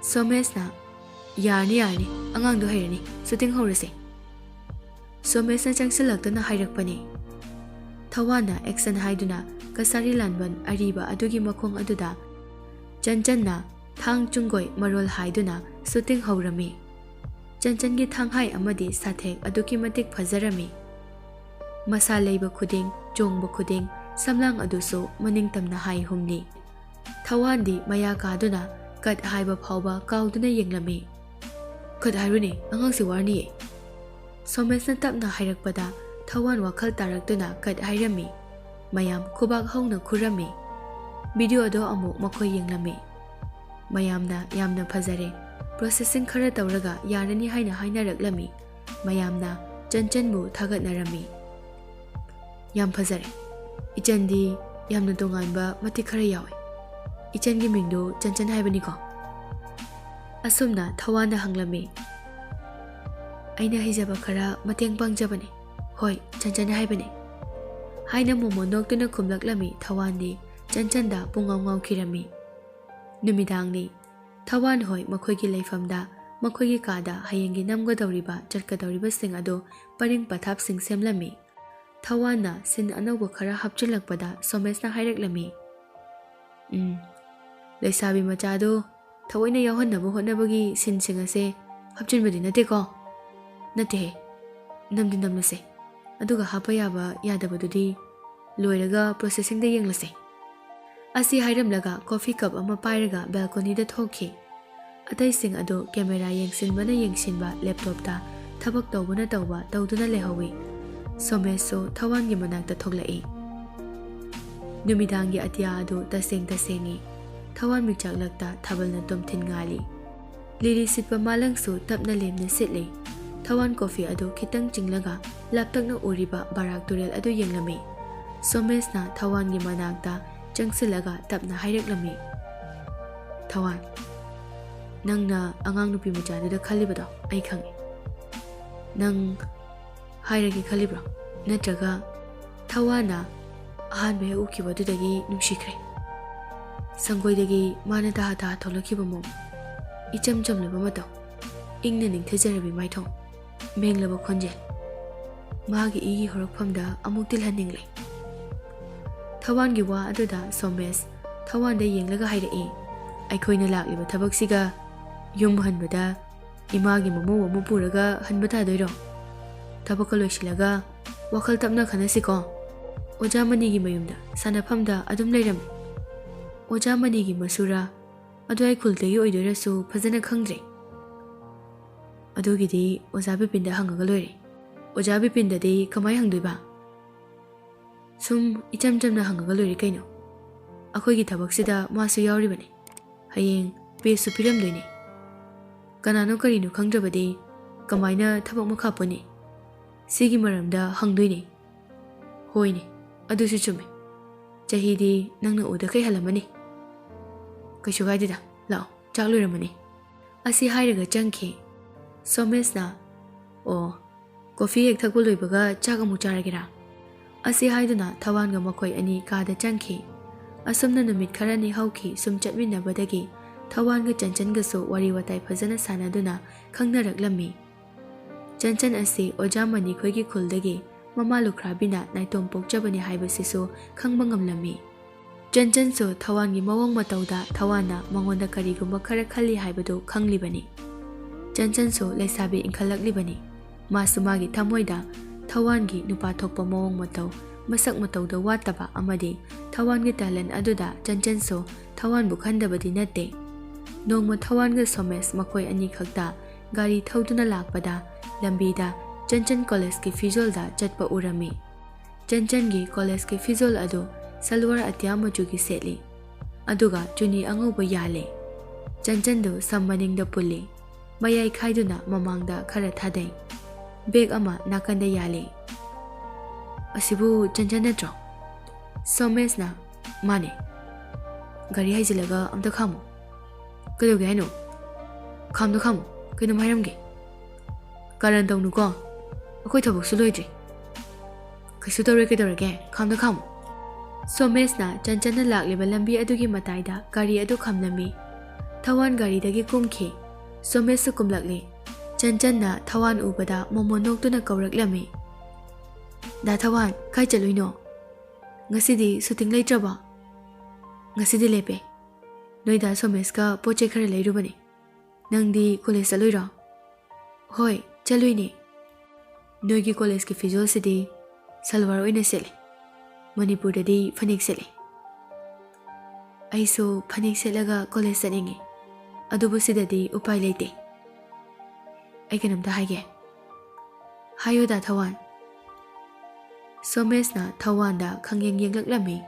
ꯁꯣꯃꯦꯁꯅ, "ꯌꯥꯔꯅꯤ, ꯌꯥꯔꯅꯤ, ꯑꯉꯥꯡꯗꯣ ꯍꯩꯔꯅꯤ, ꯁꯨꯇꯤꯡ ꯍꯧꯔꯁꯦ꯫" ꯁꯣꯃꯦꯁꯅ ꯆꯪꯁꯤꯜꯂꯛꯇꯨꯅ ꯍꯥꯏꯔꯛꯄꯅꯤ꯫ ꯊꯋꯥꯟꯅ ꯑꯦꯛꯁꯟ ꯍꯥꯏꯗꯨꯅ ꯀꯁꯥꯔꯤ ꯂꯥꯟꯕꯟ ꯑꯔꯤꯕ ꯑꯗꯨꯒꯤ ꯃꯈꯣꯡ ꯑꯗꯨꯗ ꯆꯟꯆꯟꯅ ꯊꯥꯡ ꯆꯨꯡꯒꯣꯏ ꯃꯔꯣꯜ ꯍꯥꯏꯗꯨꯅ ꯁꯨꯇꯤꯡ ꯍꯧꯔꯝꯃꯤ꯫ ꯆꯟꯆꯟꯒꯤ ꯊꯥꯡꯍꯥꯏ ꯑꯃꯗꯤ ꯁꯥꯊꯦꯛ ꯑꯗꯨꯛꯀꯤ ꯃꯇꯤꯛ ꯐꯖꯔꯝꯃꯤ꯫ ꯃꯁꯥ ꯂꯩꯕ ꯈꯨꯗꯤꯡ, ꯆꯣꯡꯕ ꯈꯨꯗꯤꯡ, ꯁꯝꯂꯥꯡ ꯑꯗꯨꯁꯨ ꯃꯅꯤꯡ ꯇꯝꯅ ꯍꯥꯏ ꯍꯨꯝꯂꯤ꯫ ꯊꯋꯥꯟꯗꯤ ꯃꯌꯥ ꯀꯥꯗꯨꯅ ꯀꯠ ꯍꯥꯏꯕ ꯐꯥꯎꯕ ꯀꯥꯎꯗꯨꯅ ꯌꯦꯡꯂꯝꯃꯤ꯫ "ꯀꯠ ꯍꯥꯏꯔꯨꯅꯦ, ꯑꯉꯥꯡꯁꯦ ꯋꯥꯔꯅꯤꯌꯦ꯫" ꯁꯣꯃꯦꯁꯅ ꯇꯞꯅ ꯍꯥꯏꯔꯛꯄꯗ ꯊꯋꯥꯟ ꯋꯥꯈꯜ ꯇꯥꯔꯛꯇꯨꯅ ꯀꯠ ꯍꯥꯏꯔꯝꯃꯤ꯫ ꯃꯌꯥꯝ ꯈꯨꯕꯥꯛ ꯍꯧꯅ ꯈꯨꯔꯝꯃꯤ꯫ ꯚꯤꯗꯤꯑꯣꯗꯣ ꯑꯃꯨꯛ ꯃꯈꯣꯏ ꯌꯦꯡꯂꯝꯃꯤ꯫ ꯃꯌꯥꯝꯅ "ꯌꯥꯝꯅ ꯐꯖꯔꯦ, ꯄ꯭ꯔꯣꯁꯦꯁꯤꯡ ꯈꯔ ꯇꯧꯔꯒ ꯌꯥꯔꯅꯤ" ꯍꯥꯏꯅ ꯍꯥꯏꯅꯔꯛꯂꯝꯃꯤ꯫ ꯃꯌꯥꯝꯅ ꯆꯟꯆꯟꯕꯨ ꯊꯥꯒꯠꯅꯔꯝꯃꯤ꯫ "ꯌꯥꯝ ꯐꯖꯔꯦ꯫ ꯏꯆꯟꯗꯤ ꯌꯥꯝꯅ ꯇꯣꯉꯥꯟꯕ ꯃꯇꯤꯛ ꯈꯔ ꯌꯥꯎꯏ꯫ ꯏꯆꯟꯒꯤ ꯃꯤꯡꯗꯨ ꯆꯟꯆꯟ ꯍꯥꯏꯕꯅꯤꯀꯣ?" ꯑꯁꯨꯝꯅ ꯊꯋꯥꯟꯅ ꯍꯪꯂꯝꯃꯤ꯫ "ꯑꯩꯅ ꯍꯩꯖꯕ ꯈꯔ ꯃꯇꯦꯡ ꯄꯥꯡꯖꯕꯅꯤ꯫ ꯍꯣꯏ, ꯆꯟꯆꯟ ꯍꯥꯏꯕꯅꯤ" ꯍꯥꯏꯅ ꯃꯣꯃꯣꯟ ꯅꯣꯛꯇꯨꯅ ꯈꯨꯝꯂꯛꯂꯝꯃꯤ꯫ ꯊꯋꯥꯟꯗꯤ ꯆꯟꯆꯟꯗ ꯄꯨꯡꯉꯥꯎ ꯉꯥꯎꯈꯤꯔꯝꯃꯤ꯫ ꯅꯨꯃꯤꯗꯥꯡꯅꯤ꯫ ꯊꯋꯥꯟ ꯍꯣꯏ ꯃꯈꯣꯏꯒꯤ ꯂꯩꯐꯝꯗ, ꯃꯈꯣꯏꯒꯤ ꯀꯥꯗ ꯍꯌꯦꯡꯒꯤ ꯅꯝꯒꯗꯧꯔꯤꯕ, ꯆꯠꯀꯗꯧꯔꯤꯕꯁꯤꯡ ꯑꯗꯨ ꯄꯔꯤꯡ ꯄꯊꯥꯞꯁꯤꯡ ꯁꯦꯝꯂꯝꯃꯤ꯫ ꯊꯋꯥꯟꯅ ꯁꯤꯟ ꯑꯅꯧꯕ ꯈꯔ ꯍꯥꯞꯆꯤꯜꯂꯛꯄꯗ ꯁꯣꯃꯦꯁꯅ ꯍꯥꯏꯔꯛꯂꯝꯃꯤ꯫ "ꯎꯝ, ꯂꯩꯁꯥꯕꯤ ꯃꯆꯥꯗꯨ ꯊꯑꯣꯏꯅ ꯌꯥꯎꯍꯟꯅꯕ ꯍꯣꯠꯅꯕꯒꯤ ꯁꯤꯟꯁꯤꯡ ꯑꯁꯦ ꯍꯥꯞꯆꯤꯟꯕꯗꯤ ꯅꯠꯇꯦꯀꯣ?" "ꯅꯠꯇꯦꯍꯦ, ꯅꯝꯗꯤ ꯅꯝꯂꯁꯦ, ꯑꯗꯨꯒ ꯍꯥꯞꯄ ꯌꯥꯕ ꯌꯥꯗꯕꯗꯨꯗꯤ ꯂꯣꯏꯔꯒ ꯄ꯭ꯔꯣꯁꯦꯁꯤꯡꯗ ꯌꯦꯡꯂꯁꯦ" ꯑꯁꯤ ꯍꯥꯏꯔꯝꯂꯒ ꯀꯣꯐꯤ ꯀꯞ ꯑꯃ ꯄꯥꯏꯔꯒ ꯕꯦꯜꯀꯣꯅꯤꯗ ꯊꯣꯛꯈꯤ꯫ ꯑꯇꯩꯁꯤꯡ ꯑꯗꯨ ꯀꯦꯃꯦꯔꯥ ꯌꯦꯡꯁꯤꯟꯕꯅ ꯌꯦꯡꯁꯤꯟꯕ, ꯂꯦꯞꯇꯣꯞꯇ ꯊꯕꯛ ꯇꯧꯕꯅ ꯇꯧꯕ ꯇꯧꯗꯨꯅ ꯂꯩꯍꯧꯏ꯫ ꯁꯣꯃꯦꯁꯁꯨ ꯊꯋꯥꯟꯒꯤ ꯃꯅꯥꯛꯇ ꯊꯣꯛꯂꯛꯏ꯫ ꯅꯨꯃꯤꯗꯥꯡꯒꯤ ꯑꯇꯤꯌꯥ ꯑꯗꯨ ꯇꯁꯦꯡ ꯇꯁꯦꯡꯉꯤ꯫ ꯊꯋꯥꯟ ꯃꯤꯆꯥꯛꯂꯛꯇ ꯊꯥꯕꯜꯅ ꯇꯣꯝꯊꯤꯟ ꯉꯥꯜꯂꯤ꯫ ꯂꯤꯂꯤ ꯁꯤꯠꯄ ꯃꯥꯂꯪꯁꯨ ꯇꯞꯅ ꯂꯦꯝꯅ ꯁꯤꯠꯂꯤ꯫ ꯊꯋꯥꯟ ꯀꯣꯐꯤ ꯑꯗꯨ ꯈꯤꯇꯪ ꯆꯤꯡꯂꯒ ꯂꯥꯞꯇꯛꯅ ꯎꯔꯤꯕ ꯕꯔꯥꯛ ꯇꯨꯔꯦꯜ ꯑꯗꯨ ꯌꯦꯡꯂꯝꯃꯤ꯫ ꯁꯣꯃꯦꯁꯅ ꯊꯋꯥꯟꯒꯤ ꯃꯅꯥꯛꯇ ꯆꯪꯁꯤꯜꯂꯒ ꯇꯞꯅ ꯍꯥꯏꯔꯛꯂꯝꯃꯤ꯫ "ꯊꯋꯥꯟ, ꯅꯪꯅ ꯑꯉꯥꯡ ꯅꯨꯄꯤ ꯃꯆꯥꯗꯨꯗ ꯈꯜꯂꯤꯕꯗꯣ ꯑꯩ ꯈꯪꯉꯤ꯫ ꯅꯪ ꯍꯥꯏꯔꯒꯦ ꯈꯜꯂꯤꯕ꯭ꯔꯣ? ꯅꯠꯇ꯭ꯔꯒ ꯊꯋꯥꯟꯅ ꯑꯍꯥꯟꯕ ꯍꯦꯛ ꯎꯈꯤꯕꯗꯨꯗꯒꯤ ꯅꯨꯡꯁꯤꯈ꯭ꯔꯦ꯫ ꯁꯪꯒꯣꯏꯗꯒꯤ ꯃꯥꯅ ꯇꯍꯥ ꯇꯍꯥ ꯊꯣꯛꯂꯛꯈꯤꯕ ꯃꯑꯣꯡ, ꯏꯆꯝ ꯆꯝꯂꯕ ꯃꯇꯧ, ꯏꯪꯅ ꯅꯤꯡꯊꯖꯔꯕꯤ ꯃꯥꯏꯊꯣꯡ, ꯃꯦꯡꯂꯕ ꯈꯣꯟꯖꯦꯜ, ꯃꯥꯒꯤ ꯏꯒꯤ ꯍꯧꯔꯛꯐꯝꯗ ꯑꯃꯨꯛ ꯇꯤꯜꯍꯟꯅꯤꯡꯂꯦ꯫" ꯊꯋꯥꯟꯒꯤ ꯋꯥ ꯑꯗꯨꯗ ꯁꯣꯃꯦꯁ ꯊꯋꯥꯟꯗ ꯌꯦꯡꯂꯒ ꯍꯥꯏꯔꯛꯏ, "ꯑꯩꯈꯣꯏꯅ ꯂꯥꯛꯂꯤꯕ ꯊꯕꯛꯁꯤꯒ ꯌꯨꯝ ꯍꯟꯕꯗ ꯏꯃꯥꯒꯤ ꯃꯃꯧ ꯑꯃ ꯄꯨꯔꯒ ꯍꯟꯕ ꯇꯥꯗꯣꯏꯔꯣ? ꯊꯕꯛꯀ ꯂꯣꯏꯁꯤꯜꯂꯒ ꯋꯥꯈꯜ ꯇꯞꯅ ꯈꯟꯅꯁꯤꯀꯣ꯫ ꯑꯣꯖꯥ ꯃꯅꯤꯒꯤ ꯃꯌꯨꯝꯗ ꯁꯥꯟꯅꯐꯝꯗ ꯑꯗꯨꯝ ꯂꯩꯔꯝꯃꯤ꯫ ꯑꯣꯖꯥ ꯃꯅꯤꯒꯤ ꯃꯁꯨꯔꯥ ꯑꯗꯨꯋꯥꯏ ꯈꯨꯜꯗꯒꯤ ꯑꯣꯏꯗꯣꯏꯔꯁꯨ ꯐꯖꯅ ꯈꯪꯗ꯭ꯔꯦ꯫ ꯑꯗꯨꯒꯤꯗꯤ ꯑꯣꯖꯥ ꯕꯤꯄꯤꯟꯗ ꯍꯪꯉꯒ ꯂꯣꯏꯔꯦ꯫ ꯑꯣꯖꯥ ꯕꯤꯄꯤꯟꯗꯗꯤ ꯀꯃꯥꯏ ꯍꯪꯗꯣꯏꯕ? ꯁꯨꯝ ꯏꯆꯝ ꯆꯝꯅ ꯍꯪꯉꯒ ꯂꯣꯏꯔꯦ ꯀꯩꯅꯣ꯫ ꯑꯩꯈꯣꯏꯒꯤ ꯊꯕꯛꯁꯤꯗ ꯃꯥꯁꯨ ꯌꯥꯎꯔꯤꯕꯅꯤ꯫ ꯍꯌꯦꯡ ꯄꯦꯁꯨ ꯄꯤꯔꯝꯗꯣꯏꯅꯤ꯫ ꯀꯅꯥꯅꯣ ꯀꯔꯤꯅꯣ ꯈꯪꯗ꯭ꯔꯕꯗꯤ ꯀꯃꯥꯏꯅ ꯊꯕꯛ ꯃꯈꯥ ꯄꯣꯅꯤ? ꯁꯤꯒꯤ ꯃꯔꯝꯗ ꯍꯪꯗꯣꯏꯅꯤ꯫ ꯍꯣꯏꯅꯦ, ꯑꯗꯨꯁꯨ ꯆꯨꯝꯃꯦ꯫ ꯆꯍꯤꯗꯤ ꯅꯪꯅ ꯎꯗꯈꯩ ꯍꯜꯂꯝꯃꯅꯤ꯫ ꯀꯩꯁꯨ ꯀꯥꯏꯗꯦꯗ, ꯂꯥꯛꯑꯣ, ꯆꯥꯛ ꯂꯣꯏꯔꯝꯃꯅꯤ꯫ ꯑꯁꯤ ꯍꯥꯏꯔꯒ ꯆꯪꯈꯤ꯫ ꯁꯣꯃꯦꯁꯅ, "ꯑꯣ, ꯀꯣꯐꯤ ꯍꯦꯛ ꯊꯛꯄ ꯂꯣꯏꯕꯒ ꯆꯥꯛ ꯑꯃꯨꯛ ꯆꯥꯔꯒꯦꯔꯥ?" ꯑꯁꯤ ꯍꯥꯏꯗꯨꯅ ꯊꯋꯥꯟꯒ ꯃꯈꯣꯏ ꯑꯅꯤ ꯀꯥꯗ ꯆꯪꯈꯤ꯫ ꯑꯁꯨꯝꯅ ꯅꯨꯃꯤꯠ ꯈꯔꯅꯤ ꯍꯧꯈꯤ꯫ ꯁꯨꯝ ꯆꯠꯃꯤꯟꯅꯕꯗꯒꯤ ꯊꯋꯥꯟꯒ ꯆꯟꯆꯟꯒꯁꯨ ꯋꯥꯔꯤ ꯋꯥꯇꯥꯏ ꯐꯖꯅ ꯁꯥꯟꯅꯗꯨꯅ ꯈꯪꯅꯔꯛꯂꯝꯃꯤ꯫ ꯆꯟꯆꯟ ꯑꯁꯤ ꯑꯣꯖꯥ ꯃꯅꯤꯈꯣꯏꯒꯤ ꯈꯨꯜꯗꯒꯤ ꯃꯃꯥ ꯂꯨꯈ꯭ꯔꯥꯕꯤꯅ ꯅꯥꯏꯇꯣꯝ ꯄꯣꯛꯆꯕꯅꯤ ꯍꯥꯏꯕꯁꯤꯁꯨ ꯈꯪꯕ ꯉꯝꯂꯝꯃꯤ꯫ ꯆꯟꯆꯟꯁꯨ ꯊꯋꯥꯟꯒꯤ ꯃꯑꯣꯡ ꯃꯇꯧꯗ ꯊꯋꯥꯟꯅ ꯃꯉꯣꯟꯗ ꯀꯔꯤꯒꯨꯝꯕ ꯈꯔ ꯈꯜꯂꯤ ꯍꯥꯏꯕꯗꯨ ꯈꯪꯂꯤꯕꯅꯤ꯫ ꯆꯟꯆꯟꯁꯨ ꯂꯩꯁꯥꯕꯤ ꯏꯟꯈꯠꯂꯛꯂꯤꯕꯅꯤ꯫ ꯃꯥꯁꯨ ꯃꯥꯒꯤ ꯊꯃꯣꯏꯗ ꯊꯋꯥꯟꯒꯤ ꯅꯨꯄꯥ ꯊꯣꯛꯄ ꯃꯑꯣꯡ ꯃꯇꯧ, ꯃꯁꯛ ꯃꯇꯧꯗ ꯋꯥꯠꯇꯕ ꯑꯃꯗꯤ ꯊꯋꯥꯟꯒꯤ talent ꯑꯗꯨꯗ ꯆꯟꯆꯟꯁꯨ ꯊꯋꯥꯟꯕꯨ ꯈꯟꯗꯕꯗꯤ ꯅꯠꯇꯦ꯫ ꯅꯣꯡꯃ ꯊꯋꯥꯟꯒ ꯁꯣꯃꯦꯁ ꯃꯈꯣꯏ ꯑꯅꯤꯈꯛꯇ ꯒꯥꯔꯤ ꯊꯧꯗꯨꯅ ꯂꯥꯛꯄꯗ ꯂꯝꯕꯤꯗ ꯆꯟꯆꯟ ꯀꯣꯂꯦꯖꯀꯤ ꯐꯤꯖꯣꯜꯗ ꯆꯠꯄ ꯎꯔꯝꯃꯤ꯫ ꯆꯟꯆꯟꯒꯤ ꯀꯣꯂꯦꯖꯀꯤ ꯐꯤꯖꯣꯜ ꯑꯗꯨ ꯁꯜꯋꯥꯔ ꯑꯇꯤꯌꯥ ꯃꯆꯨꯒꯤ ꯁꯦꯠꯂꯤ, ꯑꯗꯨꯒ ꯆꯨꯅꯤ ꯑꯉꯧꯕ ꯌꯥꯜꯂꯤ꯫ ꯆꯟꯆꯟꯗꯨ ꯁꯝ ꯃꯅꯤꯡꯗ ꯄꯨꯜꯂꯤ, ꯃꯌꯥꯏ ꯈꯥꯏꯗꯨꯅ ꯃꯃꯥꯡꯗ ꯈꯔ ꯊꯥꯗꯩ꯫ ꯕꯦꯒ ꯑꯃ ꯅꯥꯀꯟꯗ ꯌꯥꯜꯂꯤ꯫ "ꯑꯁꯤꯕꯨ ꯆꯟꯆꯟ ꯅꯠꯇ꯭ꯔꯣ?" ꯁꯣꯃꯦꯁꯅ, "ꯃꯥꯅꯦ꯫ ꯒꯥꯔꯤ ꯍꯥꯏꯖꯤꯜꯂꯒ ꯑꯝꯇ ꯈꯥꯝꯃꯣ꯫" "ꯀꯩꯗꯧꯒꯦ ꯍꯥꯏꯅꯣ?" "ꯈꯥꯝꯗ ꯈꯥꯝꯃꯣ, ꯀꯩꯅꯣꯝ ꯍꯥꯏꯔꯝꯒꯦ꯫" "ꯀꯔꯟ ꯇꯧꯅꯨꯀꯣ, ꯑꯩꯈꯣꯏ ꯊꯕꯛꯁꯨ ꯂꯣꯏꯗ꯭ꯔꯤ꯫" "ꯀꯩꯁꯨ ꯇꯧꯔꯣꯏ, ꯀꯩꯗꯧꯔꯒꯦ, ꯈꯥꯝꯗ ꯈꯥꯝꯃꯣ꯫" ꯁꯣꯃꯦꯁꯅ ꯆꯟꯆꯟꯅ ꯂꯥꯛꯂꯤꯕ ꯂꯝꯕꯤ ꯑꯗꯨꯒꯤ ꯃꯇꯥꯏꯗ ꯒꯥꯔꯤ ꯑꯗꯨ ꯈꯥꯝꯂꯝꯃꯤ꯫ ꯊꯋꯥꯟ ꯒꯥꯔꯤꯗꯒꯤ ꯀꯨꯝꯈꯤ꯫ ꯁꯣꯃꯦꯁꯁꯨ ꯀꯨꯝꯂꯛꯂꯤ꯫ ꯆꯟꯆꯟꯅ ꯊꯋꯥꯟ ꯎꯕꯗ ꯃꯣꯃꯣꯟ ꯅꯣꯛꯇꯨꯅ ꯀꯧꯔꯛꯂꯝꯃꯤ꯫ "ꯗꯥ ꯊꯋꯥꯟ, ꯀꯥꯏ ꯆꯠꯂꯨꯏꯅꯣ? ꯉꯁꯤꯗꯤ ꯁꯨꯇꯤꯡ ꯂꯩꯇ꯭ꯔꯕꯣ?" "ꯉꯁꯤꯗꯤ ꯂꯦꯞꯄꯦ꯫ ꯅꯣꯏ ꯗꯥ ꯁꯣꯃꯦꯁꯀ ꯄꯣꯠ ꯆꯩ ꯈꯔ ꯂꯩꯔꯨꯕꯅꯦ꯫ ꯅꯪꯗꯤ ꯀꯣꯂꯦꯖ ꯆꯠꯂꯨꯏꯔꯣ?" "ꯍꯣꯏ, ꯆꯠꯂꯨꯏꯅꯦ꯫" "ꯅꯣꯏꯒꯤ ꯀꯣꯂꯦꯖꯀꯤ ꯐꯤꯖꯣꯜꯁꯤꯗꯤ ꯁꯜꯋꯥꯔ ꯑꯣꯏꯅ ꯁꯦꯠꯂꯤ꯫ ꯃꯅꯤꯄꯨꯔꯗꯗꯤ ꯐꯅꯦꯛ ꯁꯦꯠꯂꯤ꯫" "ꯑꯩꯁꯨ ꯐꯅꯦꯛ ꯁꯦꯠꯂꯒ ꯀꯣꯂꯦꯖ ꯆꯠꯅꯤꯡꯉꯤ, ꯑꯗꯨꯕꯨ ꯁꯤꯗꯗꯤ ꯎꯄꯥꯏ ꯂꯩꯇꯦ꯫" ꯑꯩ ꯀꯩꯅꯣꯝꯇ ꯍꯥꯏꯒꯦ꯫ ꯍꯥꯏꯌꯣꯗ, ꯊꯧꯋꯥꯟ꯫ ꯁꯣꯃꯦꯁꯅ ꯊꯧꯋꯥꯟꯗ ꯈꯪꯌꯦꯡ ꯌꯦꯡꯂꯛꯂꯝꯃꯤ꯫